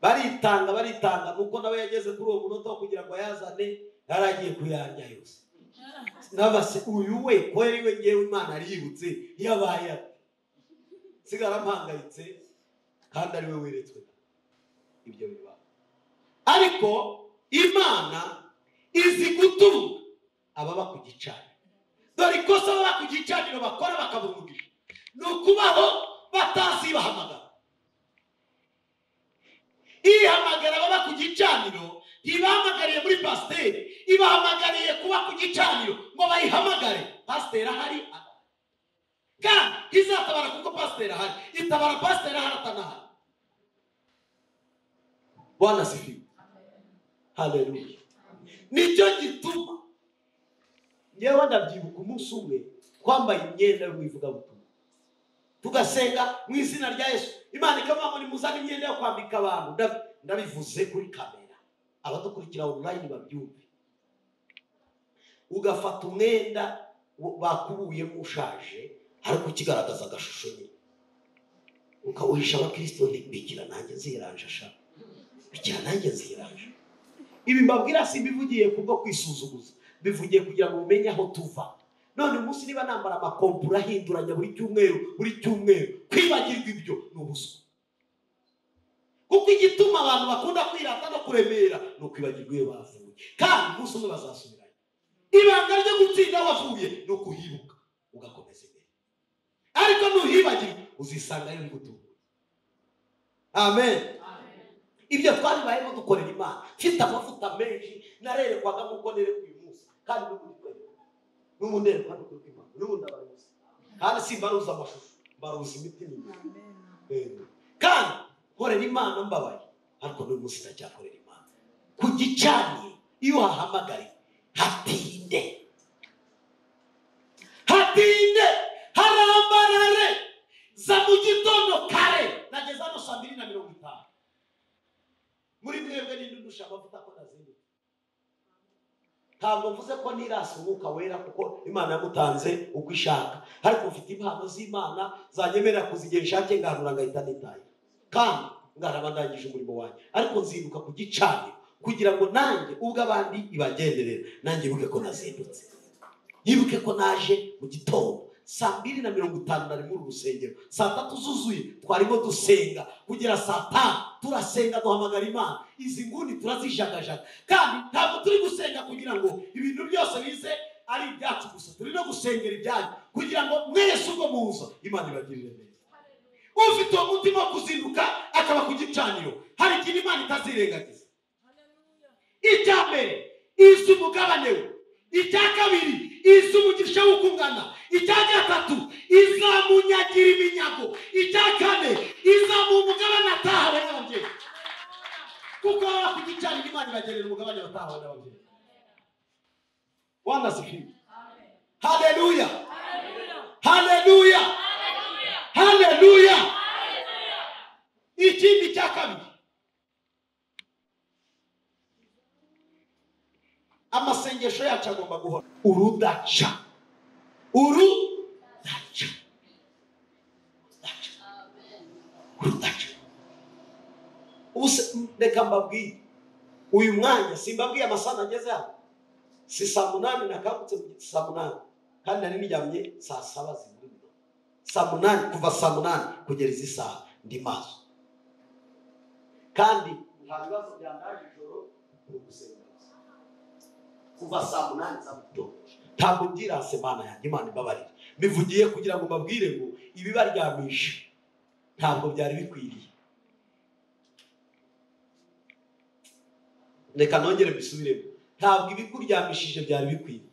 Baritanga nuko nawe yageze kuri uwo munota wo kugira ngo ayazane yaragiye kuyarya yose. Nabase uyu we ko yari we ngewe Imana aributse yabaye sigara mpangayitse kandi ari we weretswe ibyo biba. Ariko Imana izi gutunga ababa ku gicaniro. Dore ikosa baba ku gicaniro bakora bakabura umugisha ni ukubaho batazi bahamagara. Ihamagara baba ku gicaniro ntibahamagariye muri pasiteri, ibahamagariye kuba ku gicaniro ngo bayihamagare. Pasiteri ahari kandi izatabara kuko pasiteri ahari, itabara pasiteri ahari atanahari. Bwana sifiwe, haleluya. Nicyo gituma ngewe ndabyibuka umunsi umwe twambaye imyenda yo mu ivugabutumwa tugasenga mu izina rya Yesu, Imana ikavuga ngo nimuzane imyenda yo kwambika abantu. Ndabivuze kuri kamera, abadukurikira online babyumve. Ugafata umwenda bakubuyemo ushaje ariko ukigaragaza agashusho nyine, ukawuhisha abakristo, bikira nanjye nziranje sha, bikira nanjye nziranje. Ibi mbabwira simbivugiye kubwo kwisuzuguza, bivugiye kugira ngo umenye aho tuva. None umunsi niba nambara amakompura ahinduranya buri cyumweru, kwibagirwa ibyo ni ubuswa. Kuko igituma abantu bakunda kwirata no kuremera ni ukwibagirwa iyo bavuye, kandi umunsi umwe bazasubirayo. Ibanga ryo gutsinda wavuye ni ukuhibuka ugakomeza imbere, ariko nuhibagirwa uzisangayo bigutunguye. Amen. Ibyo twabibayemo dukorera Imana. Mfite amavuta menshi narerekwaga nk'uko nerekwa uyu munsi, kandi n'ubu nerekwa n'ukuri kw'Imana, n'ubu ndabaruzi, kandi simbaruza amashusho, mbaruza imitima imbere. Kandi nkorera Imana mbabaye, ariko n'uyu munsi ndacyakorera Imana. Ku gicaniro iyo uhahamagariye hatinde, hatinde, harambarare. Za mu gitondo kare, nageze hano saa 2:50. Muri mwebwe n'indundusha amavuta ko nazindutse. Ntabwo mvuze ko nirasa umwuka wera kuko Imana yamutanze uko ishaka, ariko mfite impano z'Imana zanyemerera kuzigira ishake nganura ngahita nitaye, kandi ngaraba ndangije umurimo wanjye. Ariko nzinduka ku gicaniro kugira ngo nanjye ubwo abandi ibagenderera nanjye ibuke ko nazindutse, yibuke ko naje mu gitondo saa 2:50 nari muri urusengero, saa 3 zuzuye twarimo dusenga kugera saa 5 turasenga duhamagara Imana. Izi nguni turazijagajaga, kandi ntabwo turi gusenga kugira ngo ibintu byose bize ari ibyacu gusa, turi no gusengera ibyanyu kugira ngo mwese ubwo muza Imana ibagirire neza. Ufite uwo mutima wo kuzinduka akaba ku gicaniro, hari ikintu Imana itazirengagiza. Icya mbere izi umugabane we, icya kabiri izi umugisha w'ukungana, icya gatatu izamunyagira iminyago, icya kane izamuha umugabane atahawe n'ababyeyi. Kuko baba ku gicaniro Imana ibagenera umugabane batahawe n'ababyeyi. Bwana asifiwe. Haleluya, haleluya, haleluya. Ikindi cya kabiri, amasengesho yacu agomba guhora urudaca, urudaca, urudaca. Ubuse reka mbabwire, uyu mwanya simbabwiye amasaha nageze hano, si saa 8 nakangutse mu saa 8, kandi nari niryamye saa 7 zibura saa 8, kuva saa 8 kugera izi saha ndi maso, kandi nta bibazo byandaje ijoro ni ugusenga kuva saa 8 za mugitondo. Ntabwo ndirase Imana yanjye, Imana imbabarire, mbivugiye kugira ngo mbabwire ngo ibibaryamisha ntabwo byari bikwiriye. Reka nongere mbisubiremo, ntabwo ibikuryamishije byari bikwiriye,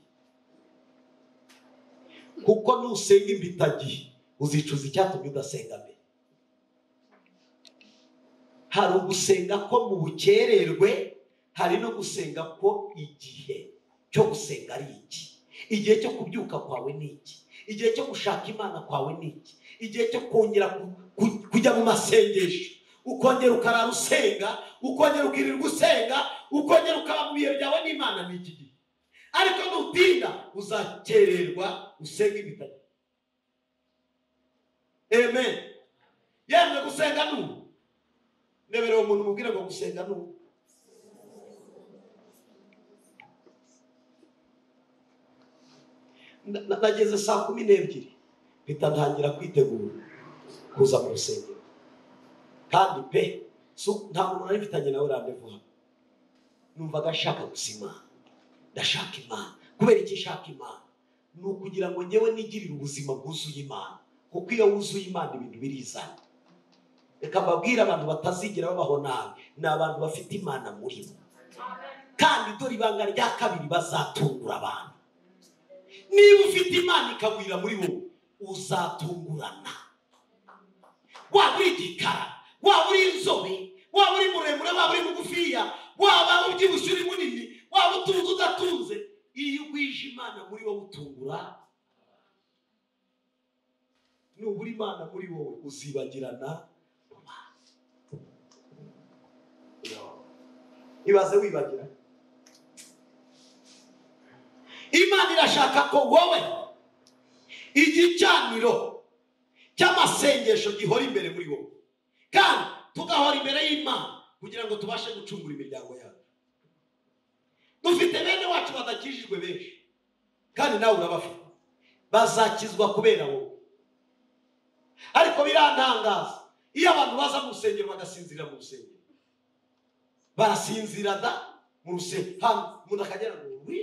kuko nusenga imbitagihe uzicuza icyatumye udasenga mbere. Hari ugusenga ko mu bukererwe, hari no gusenga ko igihe cyo gusenga ari iki, igihe cyo kubyuka kwawe ni iki, igihe cyo gushaka Imana kwawe ni iki, igihe cyo kongera kujya mu masengesho, ukongera ukarara usenga, ukongera ukirirwa usenga, ukongera ukaba mu bihe byawe n'Imana ni iki gihe. Ariko nutinda uzakererwa usenge ibitari. Amen. Yemwe gusenga n'ubu. Neberewe umuntu mubwire ngo gusenga n'ubu. Nageze 12:00 mpita ntangira kwitegura kuza mu rusengero. Kandi pe nta muntu nari mfitanye nawe rendez-vous hano. Numvaga nshaka gusa Imana, ndashaka Imana. Kubera iki nshaka Imana? Ni ukugira ngo njyewe nigirire ubuzima bwuzuye Imana, kuko iyo wuzuye Imana ibintu birizana. Reka mbabwire, abantu batazigera babaho nabi ni abantu bafite Imana muri bo. Kandi dore ibanga rya kabiri, bazatungura abantu. Niba ufite Imana ikagwira muri wowe, uzatungurana. Waba uri igikara, waba uri inzobe, waba uri muremure, waba uri mugufiya, waba ubyibushye uri munini, waba utunze udatunze, iyo ugwije Imana muri wowe utungura. Nubura Imana muri wowe uzibagirana mu bantu. Ibaze wibagira. Imana irashaka ko wowe igicaniro cy'amasengesho gihora imbere muri wowe, kandi tugahora imbere y'Imana kugira ngo tubashe gucungura imiryango yacu. Dufite bene wacu badakijijwe benshi, kandi nawe urabafite, bazakizwa kubera wowe. Ariko birantangaza iyo abantu baza mu rusengero bagasinzira mu rusengero, barasinzira da mu rusengero, hano umuntu akagera ngo wi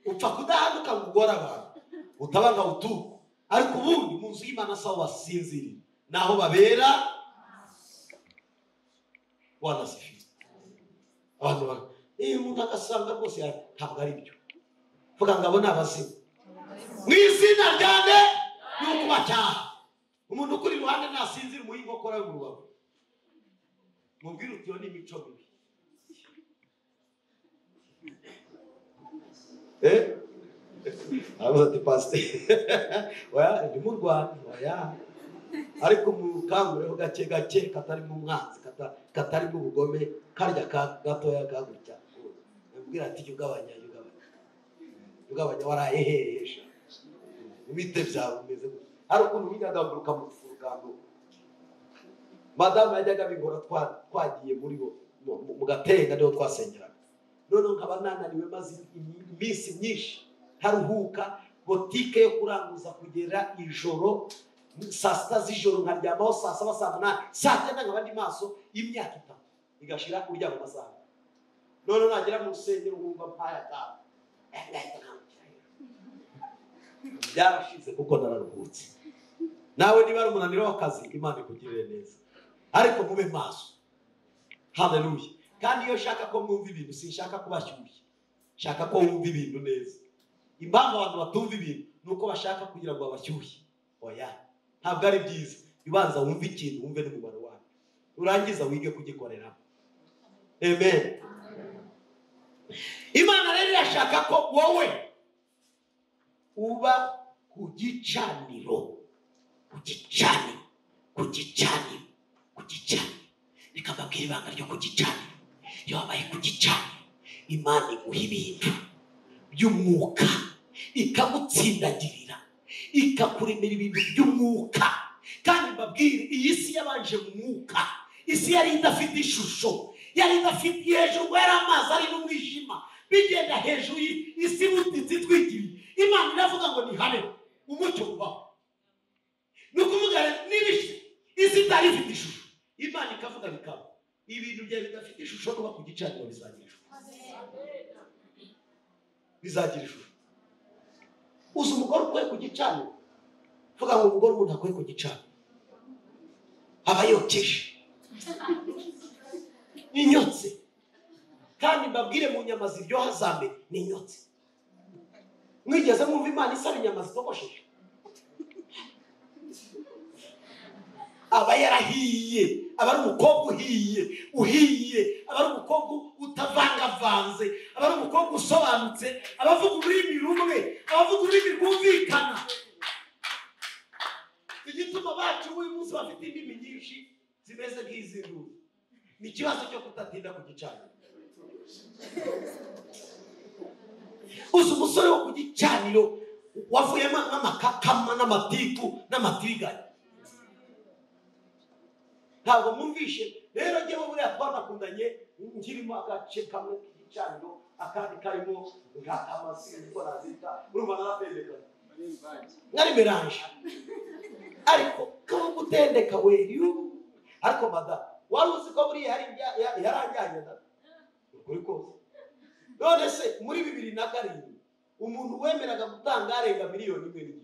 upfa kudahanuka ngo ugore abantu utabanga utuko. Ariko ubundi mu nzu y'Imana sawa basinziriye, naho babera wanasifiwe. Abantu ba umuntu agasanga rwose ntabwo ari byo. Vuga ngo abo ni abazimu mu izina ryanjye ni ukubacyaha. Umuntu ukuri iruhande nasinzira umuhe inkokora yo mu rubavu, mubwire uti iyo ni imico mibi. Aravuze ati pasiteri oya ndi mu Rwanda, oya. Ariko mukangureho gake gake, katarimo umwanzi, katarimo ubugome, karya gatoya kagutya. Mubwira ati jya ugabanya, jya ugabanya, ugabanya waraye hehe, ibite byawe bimeze gutya. Hari ukuntu winyagaguruka mu furugando. Madamu yajyaga abikora twagiye muri bo mu Gatenga, niho twasengeraga. Noneho nkaba nananiwe maze iminsi myinshi ntaruhuka, botike yo kuranguza kugera ijoro saa 6 z'ijoro, nkaryamaho saa 7, saa 8, saa 9 nkaba ndi maso imyaka 3 igashira kuryama amasaha. Noneho nagera mu rusengero nkumva mpaye atanu, byarashize kuko nararuhutse. Nawe niba ari umunaniro w'akazi, Imana ikugirire neza, ariko mube maso. Haleluya. Kandi iyo nshaka ko mwumva ibintu, sinshaka kubashyushya, nshaka ko wumva ibintu neza. Impamvu abantu batumva ibintu ni uko bashaka kugira ngo babashyushye. Oya, ntabwo ari byiza. Ibanza wumve ikintu, wumve n'umumaro wacyo, urangiza wige kugikoreramo. Amen. Imana rero irashaka ko wowe uba ku gicaniro, ku gicaniro, ku gicaniro, ku gicaniro. Reka mbabwire ibanga ryo ku gicaniro. Iyo wabaye ku gicaniro, Imana iguha ibintu by'umwuka, ikagutsindagirira, ikakuremera ibintu by'umwuka. Kandi mbabwire, iyi si yabanje mu mwuka, isi yari idafite ishusho, yari idafite hejuru, yari amazi ari n'umwijima, bigenda hejuru isi butitse itwikiriye. Imana iravuga ngo nihabe umucyo ubaho. Ni ukuvuga niba isi itari ifite ishusho, Imana ikavuga bikaba. Ibintu byawe bidafite ishusho kuba ku gicaniro bizagira ishusho, bizagira ishusho. Uzi umugore ukwiye ku gicaniro? Vuga ngo umugore umuntu akwiye ku gicaniro aba yokeje inyotse. Kandi mbabwire, mu nyama ziryoha za mbere ni inyotse. Mwigeze mwumva Imana isaba inyama zitogosheje? Aba yarahiye, aba ari umukobwa uhiye, uhiye, aba ari umukobwa utavangavanze, aba ari umukobwa usobanutse, aba avuga ururimi rumwe, aba avuga ururimi rwumvikana. Igituma bacu uyu munsi bafite indimi nyinshi zimeze nk'iz'induru. Ni ikibazo cyo kutatinda ku gicaniro. Uzi umusore wo ku gicaniro wavuyemo n'amakakama n'amatiku n'amatiriganya. Ntabwo mwumvishe rero njyewe buriya twanakundanye nkirimo agace kamwe k'igicaniro akandi karimo nkakama sinzi ko nazita urumva narapendekana nari melange ariko kaba gutendeka we ariko madamu wari uzi ko buriya yaranjyanye da ukuri kose. None se muri 2007 umuntu wemeraga gutanga arenga 1.5 miliyoni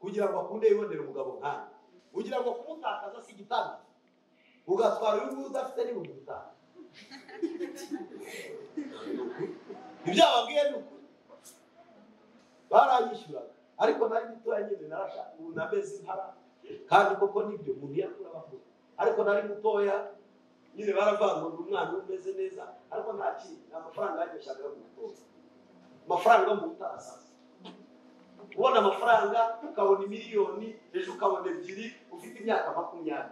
kugira ngo akunde yibonere umugabo nkanjye, kugira ngo kumutakaza si igitanda ugatwara uyu nguyu udafite n'ibihumbi 5. Ibyo ababwiye ni ukuri, baranyishyuraga ariko nari mutoya nyine narashaka ubu nameze impara kandi koko nibyo umuntu yakura bakura, ariko nari mutoya nyine baravanga ngo umwana umeze neza ariko nta kintu amafaranga yageshaka yo gutoza amafaranga mu utasaza ubona amafaranga ukabona miliyoni ejo ukabona 2 ufite imyaka 20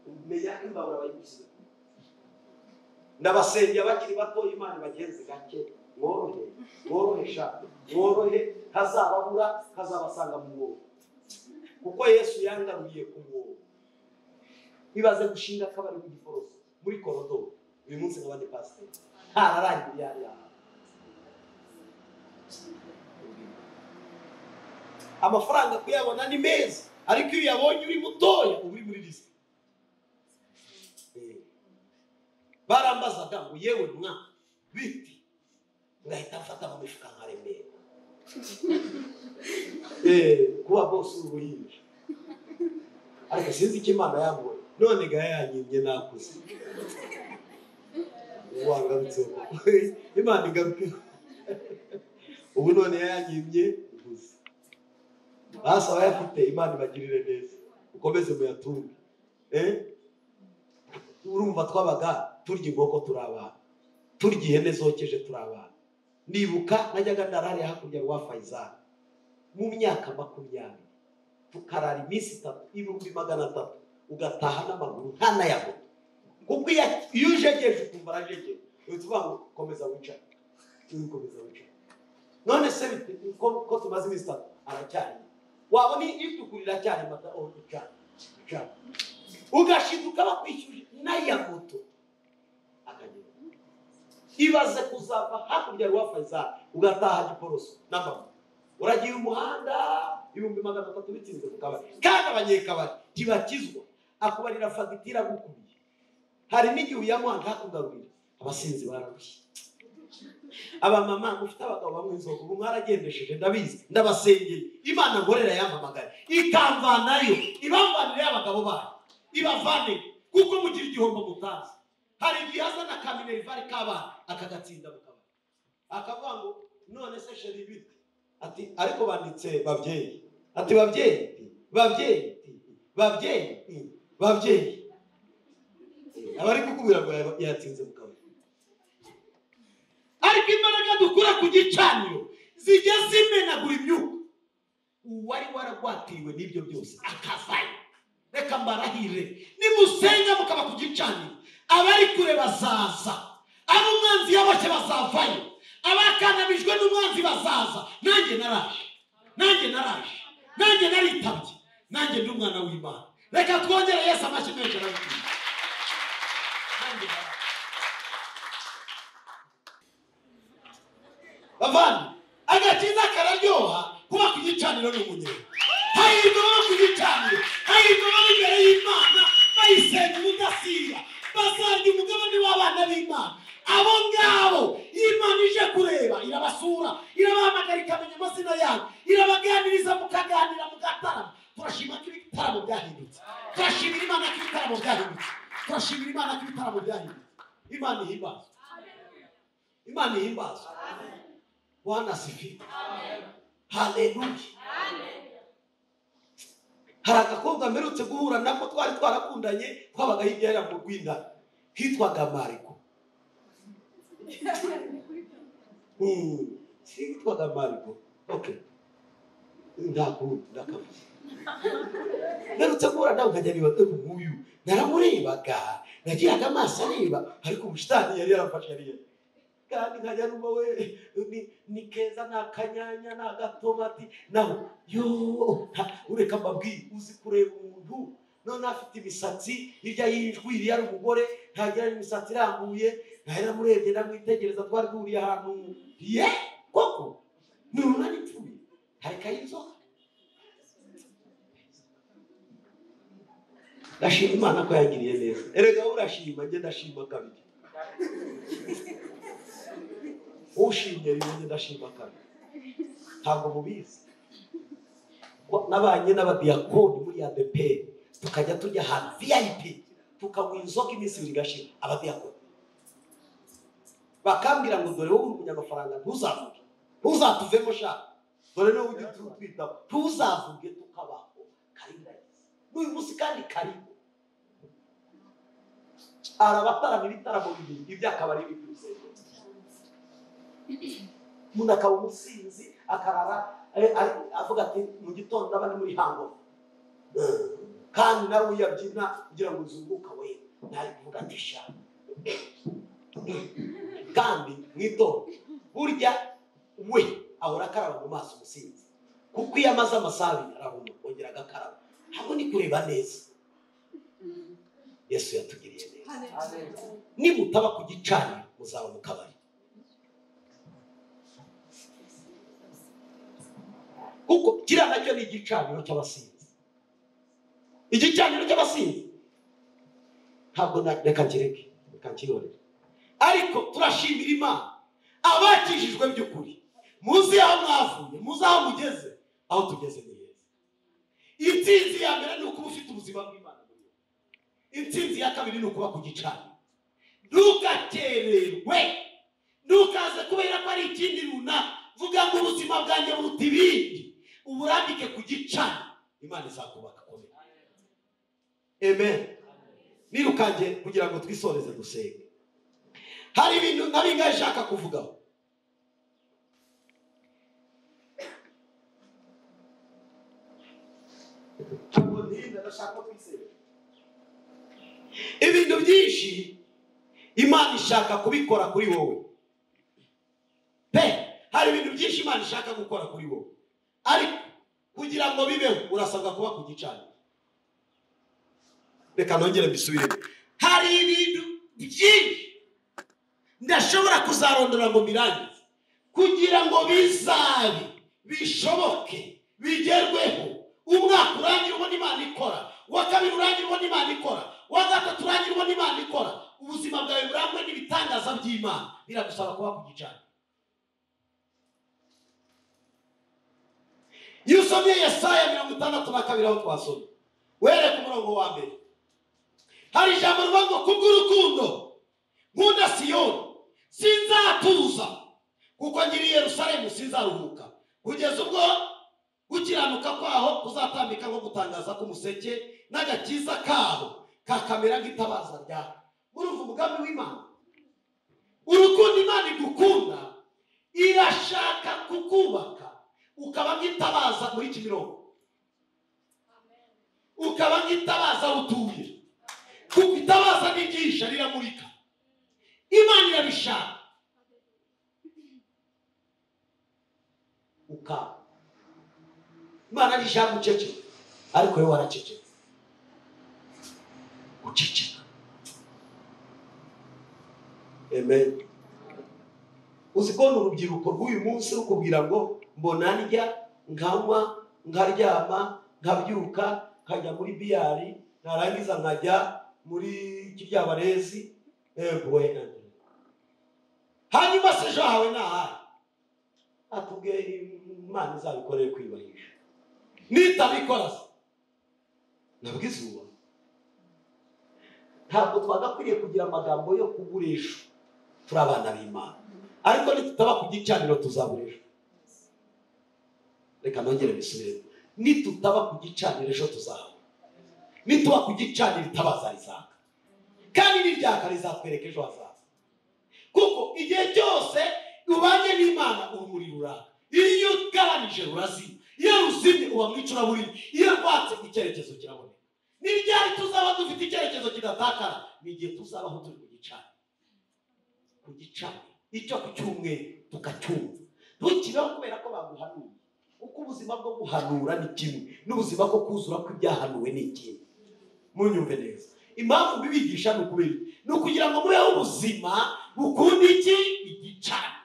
umenya imbabura bayigusize. Ndabasengera bakiri bato Imana bagenze gake mworohe mworohesha mworohe hazababura hazabasanga mu mwobo kuko Yesu yangaruye ku mwobo. Ibaze gushinga akabari mu Giporoso muri korodoro uyu munsi nk'abandi pasiteri ntararangiye yari amafaranga kuyabona ni meza ariko iyo uyabonye uri mutoya uba uri muri risike. Barambazaga ngo yewe mwa biti ngahita mfata mu mifuka nkaremera kuba bose uruhinja ariko sinzi icyo Imana yambonye none ga yanyimye nakuze wangarutse Imana igaruke ubu none yanyimye ubuze basaba yafite Imana ibagirire neza ukomeze muyatunge. Urumva twabaga turya inkoko turi abana, turya ihene zokeje turi abana. Nibuka najyaga ndarari hakurya rwa Faisal mu myaka 20 tukarara iminsi 3 300,000 ugataha n'amaguru nta n'aya moto kuko iyo ujegeje ukumva arajegeje uhita uvuga ngo komeza wicare komeza wicare. None se ko tumaze iminsi 3 aracyari wabona itukurira cyane mata icana ugashiduka bakwishyuje n'aya moto akagera. Ibaze kuzava hakurya rwa Faisal ugataha Giporoso n'amaguru uragiye umuhanda 300,000 bitinze mu kabari kandi abanyekabari ntibakizwa akubarira fagitire agukubiye hari n'igihe uyamuha ntakugarurire. Abasinzi bararushye abamama mufite abagabo bamwe inzoga ubu mwaragendesheje ndabizi ndabasengeye Imana ngorera yampamagaye ikamvanayo ibamvanire y'abagabo bayo ibavane kuko mugira igihombo mutazi. Hari igihe azana kaminervari k'abana akagatsinda mu kabari akavuga ngo none se sheri bite ati ariko banditse babyeyi ati babyeyi babyeyi babyeyi babyeyi abari kukubwira ngo yatsinze mu kabari. Ariko imbaraga dukura ku gicaniro zijya zimenagura imyuka uwari waragwatiriwe n'ibyo byose akavayo. Reka mbarahire nimusenga mukaba ku gicaniro abari kure bazaza, abo umwanzi yaboshye bazavayo, abakanamijwe n'umwanzi bazaza. Nanjye naraje, nanjye naraje, nanjye naritabye, nanjye ndi umwana w'Imana. Reka twongere Yesu amashyi menshi arabikwiye. Nanjye naraje. Bavandi, agakiza kararyoha kuba ku gicaniro ni umunyenga. Hahirwa baba ku gicaniro, hahirwa baba imbere y'Imana bayisenga ubudasiba, bazarya umugabane w'abana b'Imana. Abo ngabo Imana ije kureba irabasura, irabahamagara ikamenya amazina yabo, irabaganiriza mukaganira mugatarama. Turashima ko ibitaramo byahindutse, turashimira Imana ko ibitaramo byahindutse, turashimira Imana ko ibitaramo byahindutse. Imana ihimbazwe, Imana ihimbazwe. Bwana asifiwe, haleluya. Hari agakobwa mperutse guhura nako twari twarakundanye twabaga hirya ya mu Rwinda hitwaga Mariko. Hitwaga Mariko. Okay. Ndakundi ndakavuze. Mperutse guhura nawe nkajya niba nk'uyu naramurebaga Nagiraga amaso areba, ariko ubushitani yari yarafashe yari. Kandi nkajya numva we ni keza, ni akanyanya, ni agatomati, naho yo ureka mbabwire, uzi kureba umuntu none afite imisatsi hirya y'ijwi, iriya ari umugore ntagira imisatsi irambuye, naramurebye ndamwitegereza, twari duhuriye ahantu ye koko nuruna n'ipfuye hareka y'inzoka. Ndashima Imana ko yangiriye neza. Erega urashima, njye ndashima kabiri. Ushimye rimwe, njye ndashima kabiri. Ntabwo mubizi. Nabanye n'abadiyakoni muri ADP, tukajya tujya ahantu VIP, tukanywa inzoga iminsi ibiri igashira. Abadiyakoni bakambwira ngo dore wowe uri umunyamafaranga, ntuzavuge, ntuzatuvemo sha, dore niwe ujya utwitaho, ntuzavuge, tukabaho. Karindagize n'uyu munsi kandi karibu arabatarama ibitaramo bibiri, iby'akabari n'iby'urusengero. Umuntu akaba umusinzi, akarara avuga ati mu gitondo ndaba ndi muri hangover, kandi nawe uyabyina kugira ngo uzunguka we, ntari kuvuga ati sha. Kandi mwitonde, burya we ahora akaraba mu maso umusinzi, kuko iyo amaze amasaha abiri arahuma, kongera agakaraba, ntabwo ni kureba neza. Yesu yatugiriye neza. Nimutaba ku gicaniro muzaba mu kabari. Kuko kiriya nacyo ni igicaniro cy'abasinzi. Igicaniro cy'abasinzi ntabwo, reka nkireke, reka nkihorere. Ariko turashimira Imana abakijijwe by'ukuri, muzi aho mwavuye, muzi aho mugeze, aho tugeze ni heza. Intsinzi ya mbere ni ukuba ufite ubuzima bw'Imana. Intsinzi ya kabiri ni ukuba ku gicaniro. Ntugakererwe, ntukaze kubera ko ari ikindi runaka, vuga ngo ubuzima bwanjye buruta ibindi, uburambike ku gicaniro, Imana izakubaka komera. Amen. Nirukange kugira ngo twisoreze dusenge. Hari ibintu nka bingahe nshaka kuvugaho. Ntabwo ntinda, ndashaka twisenge. Ibintu byinshi Imana ishaka kubikora kuri wowe pe. Hari ibintu byinshi Imana ishaka gukora kuri wowe, ariko kugira ngo bibeho urasabwa kuba ku gicaniro. Reka nongere mbisubiremo. Hari ibintu byinshi ndashobora kuzarondora ngo birangize, kugira ngo bizabe bishoboke bigerweho. Umwaka urangira ubona Imana ikora, uwa kabiri urangira ubona Imana ikora, uwa gatatu urangira ubona Imana ikora. Ubuzima bwawe burangwe n'ibitangaza by'Imana, biragusaba kuba ku gicaniro. Iyo usomye Yesaya 62 aho twasomye, uhereye ku murongo wa mbere, hari ijambo rivuga ngo kubw'urukundo nkunda Siyoni sinzatuza, kuko ngiri Yerusalemu sinzaruhuka, kugeza ubwo gukiranuka kwaho kuzatambika nko gutangaza k'umuseke, n'agakiza kaho kakamera nk'itabaza ryaka. Urumva umugambi w'Imana? Urukundo Imana igukunda, irashaka kukubaka ukaba nk'itabaza muri Kimironko, ukaba nk'itabaza utuye, kuko itabaza n'igisha riramurika. Imana irabishaka ukaba. Imana ntishaka guceceka, ariko wowe waraceceka. Guceceka. Amen. Uzi ko urubyiruko rw'uyu munsi rukubwira ngo mbona ndya, nkanywa, nkaryama, nkabyuka, nkajya muri biyari, narangiza nkajya muri kiryabarezi, hanyuma se ejo hawe ni ahahe? Atubwiye Imana izabikorere kwiyubahisha. Nitabikora se nabwo izuba. Ntabwo twagakwiriye kugira amagambo yo kugurisha, turi abana b'Imana, ariko nitutaba ku gicaniro tuzaburisha. Reka nongere bisubiremo. Nitutaba ku gicaniro ejo tuzahabura. Nituba ku gicaniro itabaza rizaka, kandi n'iryaka rizatwereka ejo hazaza. Kuko igihe cyose ubanye n'Imana urumuri ruraka, iyo ugabanije rurazima, iyo ruzimye uba mu icuraburindi, iyo rwatse icyerekezo kiraboneka. Ni ryari tuzaba dufite icyerekezo kidatakara? Ni igihe tuzabaho turi ku gicaniro. Ku gicaniro icyo ku cyumweru tukacyumva, ntukibeho kubera ko baguhanuye, kuko ubuzima bwo guhanura ni kimwe n'ubuzima bwo kuzura kw'ibyahanuwe ni ikindi. Munyumve neza, impamvu mbibigisha ni ukubera ni ukugira ngo mubeho ubuzima bukunda iki? Igicaniro.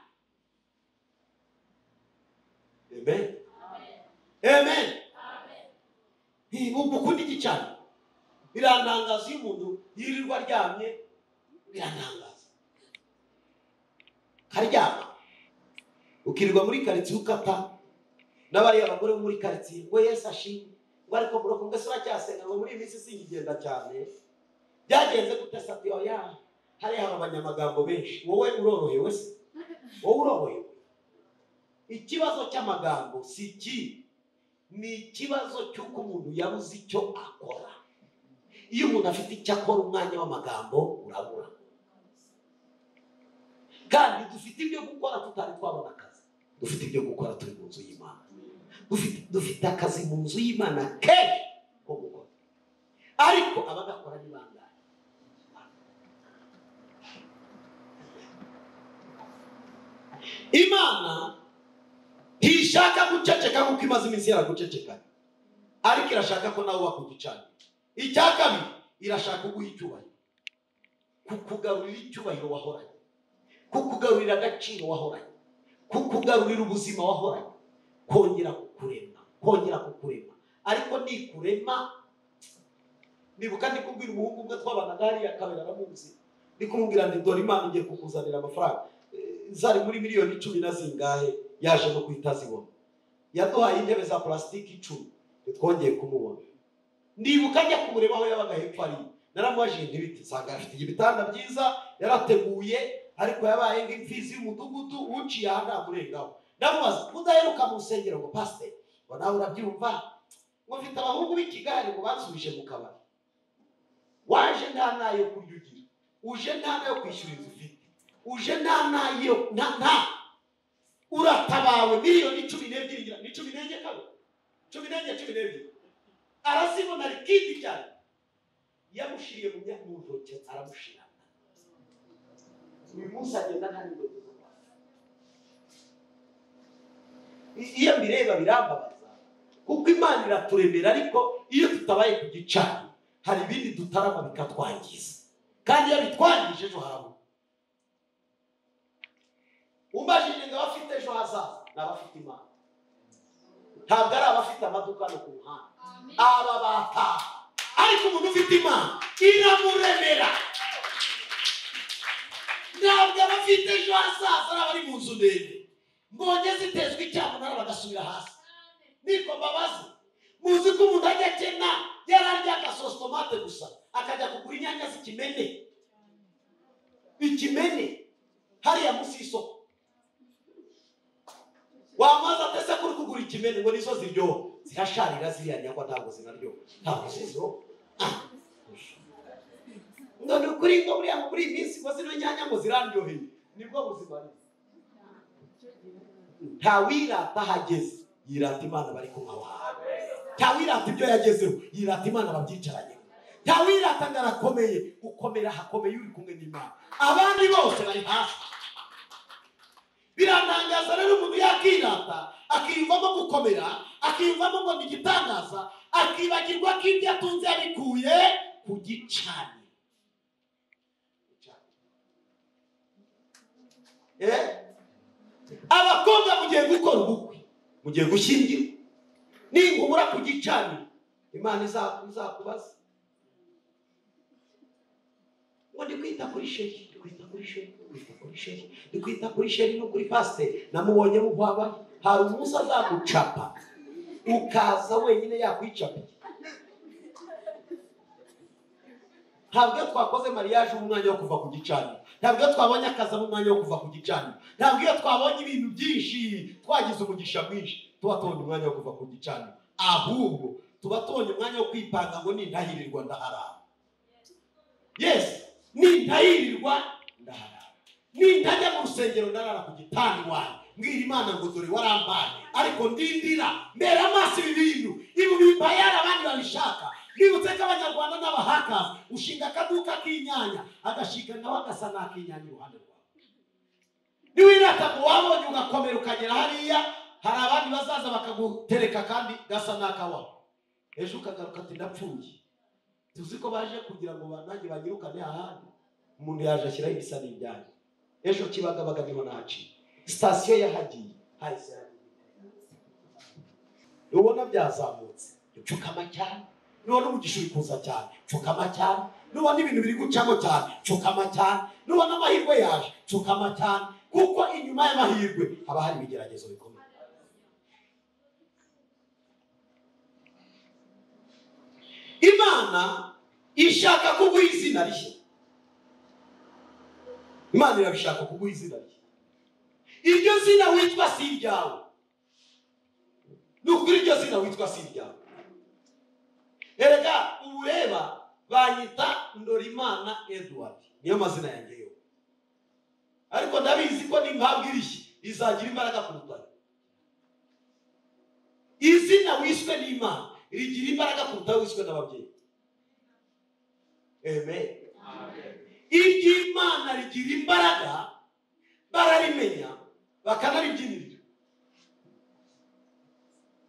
Amen. Amen. Bukunda igicaniro. Birantangaza iyo umuntu yirirwa aryamye, birantangaza. Karyama ukirirwa muri karitsiye ukata n'abariya bagore bo muri karitsiye ngo Yesu ashimwe, ngo ariko muroko ngo uracyasenga, ngo muri iyi minsi singigenda cyane. Byagenze gute se? Ati oya, hariya haba abanyamagambo benshi. Wowe urorohewe se? Wowe urorohewe? Ikibazo cy'amagambo si iki, ni ikibazo cy'uko umuntu yabuze icyo akora. Iyo umuntu afite icyo akora, umwanya w'amagambo urabura. Kandi dufite ibyo gukora tutari twabona akazi. Dufite ibyo gukora turi mu nzu y'Imana. Dufite akazi mu nzu y'Imana kenshi ko gukora, ariko abagakora ni bangahe? Imana ntishaka guceceka nk'uko imaze iminsi yaragucecekanye, ariko irashaka ko nawe uba ku gicaniro. Icya kabiri, irashaka kuguha icyubahiro, kukugarurira icyubahiro wahoranye, kukugarurira agaciro wahoranye, kukugarurira ubuzima wahoranye, kongera kukurema, kongera kukurema. Ariko nikurema, nibuka ndi kubwira umuhungu umwe twabanaga hariya Kabera aramuzi, ndi kumubwira nti dore Imana igiye kukuzanira amafaranga zari muri miliyoni 10 na zingahe, yaje no guhita azibona. Yaduhaye intebe za plastique 10, ntitwongeye kumubona. Ndibuka njya kumureba aho yabaga hepfo hariya, naramubajije nti bite, nsanga afite ibitanda byiza yarateguye, ariko yabaye nk'imfizi y'umudugudu uciye aha ntamurengaho. Ndamubaza udaheruka mu rusengero ngo pasiteri, ngo nawe urabyumva, ngo mfite abahungu b'i Kigali ngo bansubije mu kabari. Waje nta nayo kurya ugira, uje nta nayo kwishyura inzu ufite, uje nta nayo nta uratabawe. Miliyoni 12 ni 14 kabe 14 12 arazibona rikindi cyane, yamushiriye mu ntoki aramushirana. Uyu munsi agenda nta n'inkweto zo kwambara. Iyo mbireba birambabaza, kuko Imana iraturemera, ariko iyo tutabaye ku gicaniro hari ibindi dutarama bikatwangiza, kandi iyo bitwangije ejo harabura. Umbajije ngo abafite ejo hazaza ni abafite Imana, ntabwo ari abafite amaduka no ku muhanda. Aba bataha, ariko umuntu ufite Imana iramuremera. Ntabwo abafite ejo hazaza ari abari mu nzu ndende, mbonye zitezwe icyamunara bagasubira hasi. Niko mbabazi, muzi ko umuntu ajya akena yararya agasosi tomate gusa, akajya kugura inyanya z'ikimene, ikimene hariya munsi y'isoko. Wamaze atese kuri kugura ikimene ngo nizo ziryoha, zirasharira ziriya nyakwa, ntabwo zinaryoha, ntabwo ziryoha. Ngo ni ukuri ngo buriya ngo muri iyi minsi ngo zino nyanya ngo zirandyoheye, nibwo buzima. Ntawirata ahageze, yirata Imana bari kumwe aho hantu. Ntawirata ibyo yagezeho, yirata Imana babyicaranye. Ntawirata ngo arakomeye, gukomera hakomeye uri kumwe n'Imana, abandi bose bari hasi. Birantangaza rero umuntu yakirata akiyumvamo gukomera, akiyumvamo ngo ni igitangaza, akibagirwa ko ibyo atunze yabikuye ku gicaniro. Abakobwa mugiye gukora ubukwe, mugiye gushyingirwa, ninkubura ku gicaniro Imana izakubaza ngo ndi kwita kuri sheri, ndi kwita kuri sheri, ndi kwita kuri sheri, ndi kwita kuri sheri no kuri pasiteri namubonye muhwaba. Hari umunsi azagucapa ukaza wenyine yakwicapiye. Ntabwo iyo twakoze mariage umwanya wo kuva ku gicaniro, ntabwo iyo twabonye akazi umwanya wo kuva ku gicaniro, ntabwo iyo twabonye ibintu byinshi twagize umugisha mwinshi tuba tubonye umwanya wo kuva ku gicaniro, ahubwo tuba tubonye umwanya wo kwipanga ngo nintahirirwa ndaharara. Yes, nintahirirwa ndaharara, nintajya mu rusengero ndarara ku gitanda iwanjye, mbwira Imana ngo dore warampaye, ariko ndindira mbera amaso ibi bintu, ibi bimpaye abandi babishaka, Nibutse ko abanyarwanda n'abahakazi ushinga akaduka k'inyanya agashika nawe agasa n'ak'inyanya iruhande rwawe. Niwirata ngo wabonye ugakomera ukagera hariya, hari abandi bazaza bakagutereka kandi gasa n'akawaho, ejo ukagaruka ati ndapfuye. Tuzi ko baje kugira ngo nanjye banyirukane ahandi. Umuntu yaje ashyiraho ibisa n'ibyanjye. Ejo Kibagabaga niho nahaciye, sitasiyo yahagiye hahise ubona byazamutse, pfukama cyane. Nubona umugisha uri kuza cyane, pfukama cyane. Nubona ibintu biri gucamo cyane, pfukama cyane. Nubona amahirwe yaje, pfukama cyane, kuko inyuma y'amahirwe haba hari ibigeragezo bikomeye. Imana ishaka kuguha izina rishya. Imana irabishaka kuguha izina rishya. Iryo zina witwa si iryawe. Ni ukuri iryo zina witwa si iryawe. Erega ubureba banyita Ndorimana Edward, niyo mazina yanjye yo. Ariko ndabizi ko nimpabwa irishya izagira imbaraga kuruta. Izina wiswe n'Imana rigira imbaraga kuruta wiswe n'ababyeyi. Amen. Iry'Imana rigira imbaraga, bararimenya bakanaribyinirira.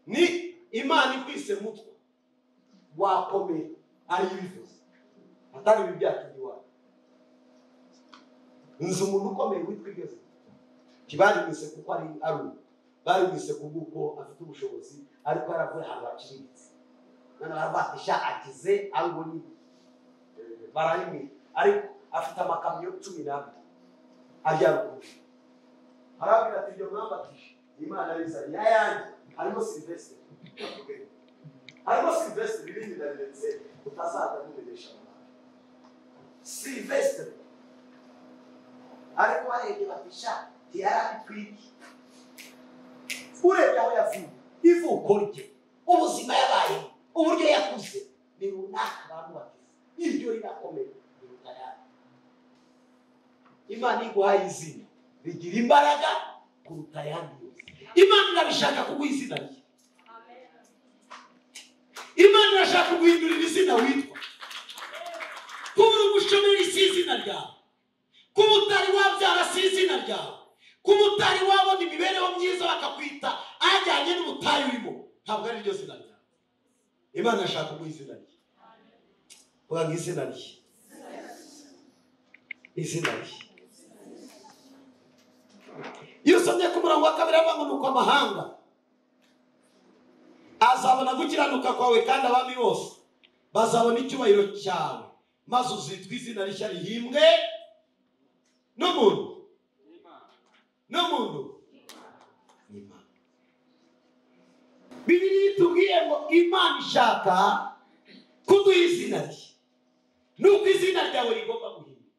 Ni Imana ikwise mutwe wakomeye ari ibivuze, atari ibi byacu iwacu. Nzi umuntu ukomeye witwa iryo zina, ntibarimwise kuko ari uwo, barimwise kubw'uko afite ubushobozi, ariko yaravuye ahantu haciriritse. None baravuga akize ari uwo nyine, bararimwita, ariko afite amakamyo 12 ajya ruguru. Arabwira ati ibyo mwambatije Imana arizanye ayanjye, harimo Silvestre, harimo Silvestre ibindi ndabiretse utazaza mumenyesha abantu. Silvestre ariko barebye bati sha ntiyarabitwiki. Urebye aho yavuye, ivuko rye, ubuzima yabayeho, uburyo yakuze, ni runaka abantu bakize, iryo rirakomeye riruta ayandi. Imana iguhaye izina rigira imbaraga kuruta ayandi yose. Imana irabishaka kuguha izina rye. Imana irashaka kuguhindurira izina witwa. Kuba uri umushomeri si izina ryawe, kuba utari wabyara si izina ryawe, kuba utari wabona imibereho myiza bakakwita ajyanye n'ubutayu urimo, ntabwo ari ryo zina ryawe. Imana irashaka kuguha izina rye. Vuga ngo izina rye, izina rye. Iyo usomye ku murongo wa 2 avuga ngo nuko amahanga azabona gukiranuka kwawe, kandi abami bose bazabona icyubahiro cyawe, maze uzitwa izina rishya rihimbwe n'umuntu n'umuntu n'Imana. Bibiliya itubwiye ngo Imana ishaka kuduha izina rye, nuko izina ryawe rigomba guhinduka.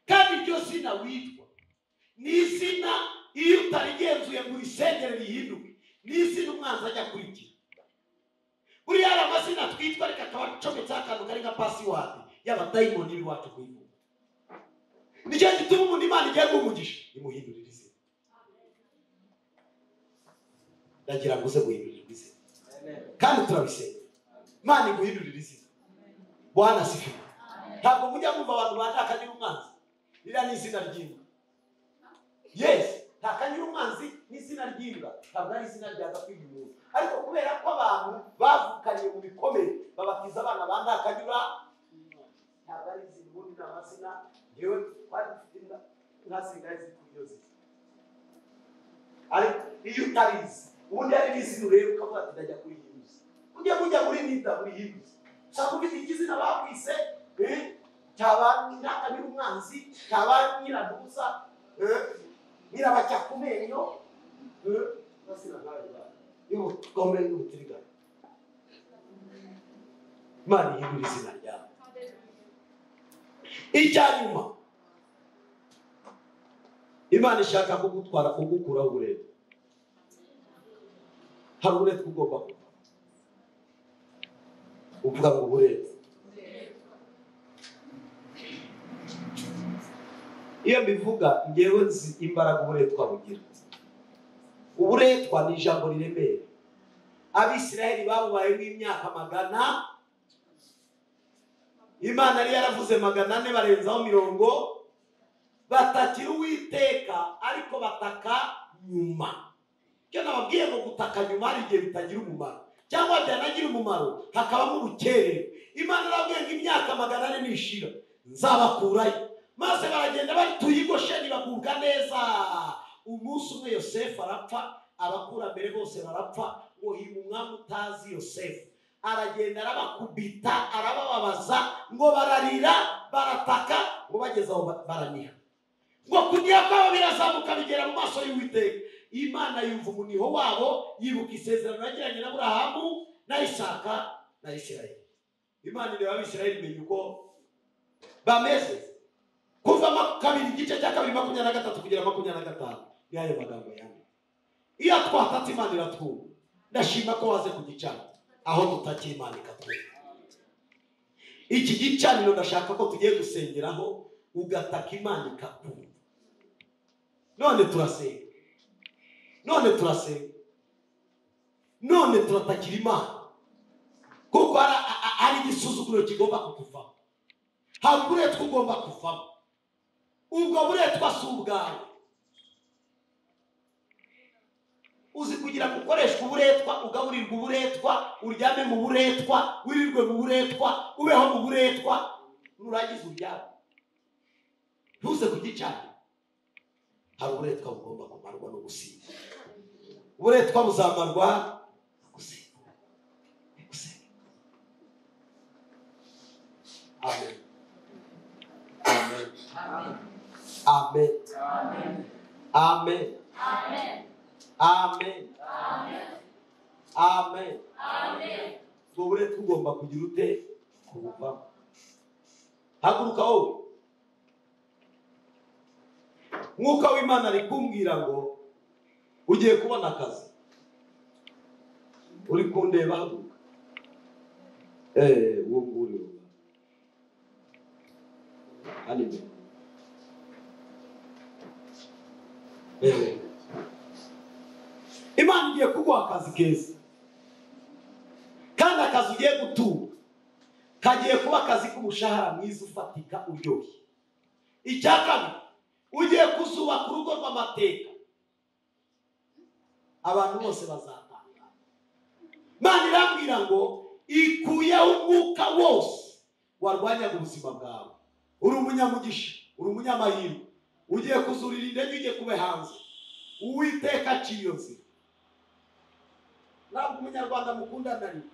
Kandi iryo zina witwa ni izina iyo utarigenzuye ngo urisengere rihinduke, ni izina umwanzi ajya kurikira. Buriya hari amazina twitwa reka akaba acometseho akantu kari nka pasiwadi y'abadayimoni b'iwacu kuyivuga. Nicyo gituma umuntu Imana igiye guha imuhindurira izina. Ndagira ngo uze guhindurirwa izina, kandi turabisenga Imana iguhindurira izina. Bwana asifiwe. Ntabwo mujya mwumva abantu ba Ntakanyura umwanzi, ririya ni izina ry'imbwa. Yes, Ntakanyura umwanzi ni izina ry'imbwa, ntabwo ari izina ryagakwiye umuntu. Ariko kubera ko abantu bavukanye mu bikomere babatiza abana ba Ntakanyura, ntabwo ari izina, ubundi ni amazina. Yewe twari dufite imbwa nka zingahe zitwa iryo zina, ariko iyo utarizi ubundi hari n'izina ureba ukavuga ati ndajya kurihinduza. Ujya mujya muri nida urihinduza, ushaka ufite ikizina bakwise cyaba Ntakanyura umwanzi, cyaba Nyirantuza, Nyirabacya ku menyo, amazina nk'ayo y'ubugome n'ubutiriganya. Imana ihindura izina ryawe. Icya nyuma, Imana ishaka kugutwara kugukuraho uburetwa. Hari uburetwa ugomba kuva, uvuga ngo uburetwa. Iyo mbivuga ngewe nzi imbaraga uburetwa bugira. Uburetwa ni ijambo riremera. Abisirayeli babubayemo imyaka 400. Imana yari yaravuze 400 barenzaho 30 batakira Uwiteka, ariko bataka nyuma. Cyo nababwiye ngo gutaka nyuma hari igihe bitagira umumaro, cyangwa byanagira umumaro hakabamo ubukererwe. Imana irababwiye ngo imyaka 400 nishira nzabakurayo, maze baragenda batuye i Gosheni bagubwa neza. Umunsi umwe Yosefu arapfa, abakurambere bose barapfa, ngo hima umwami utazi Yosefu. Aragenda arabakubita, arabababaza, ngo bararira barataka, ngo bageze aho baraniha, ngo kuniha kwabo birazamuka bigera mu maso y'Uwiteka. Imana yumva umuniho wabo, yibuka isezerano yagiranye na Aburahamu na Isaka na Isirayeli. Imana ireba Abisirayeli imenya uko bameze. Kuva 2 igice cya 2 23 kugera 25 ni ayo magambo yandi. Iyo twatatse Imana iratwumva. Ndashima ko waze ku gicaniro aho tutakiye Imana ikatwumva. Iki gicaniro ndashaka ko tugiye gusengeraho ugataka Imana ikakumva. None turasenga, none turasenga, none turatakira Imana, kuko hari igisuzuguriro kigomba kukuvamo, hari uburetwa ugomba kuvamo. Ubwo buretwa si ubwawe. Uzi kugira ngo ukoreshwe uburetwa, ugaburirwe uburetwa, uryame mu buretwa, wirirwe mu buretwa, ubeho mu buretwa, nurangiza uryame ntuze ku gicaniro. Hari uburetwa bugomba kumarwa no gusiga. Uburetwa buzamarwa no gusiga. Amen. Amen. Amen. Amen. Amen. Amen. Amen. Ubwo buretwa ugomba kugira ute kubuvamo. Haguruka wowe. Mwuka w'Imana ari kumbwira ngo ugiye kubona akazi. Uri kundeba, haguruka. Uwo nguri hano imbere. Imana igiye kuguha akazi keza, kandi akazi ugiye gutunga kagiye kuba akazi k'umushahara mwiza ufatika uryoshye. Icya kabiri, ugiye kuzubaka urugo rw'amateka, abantu bose bazatanga. Imana irambwira ngo ikuyeho umwuka wose warwanyaga ubuzima bwawe. Uri umunyamugisha, uri umunyamahirwe, ugiye kuzurira indege, ugiye kuba hanze. Uwiteka aciye iyo nzira. Ntabwo umunyarwanda mukunda na rimwe.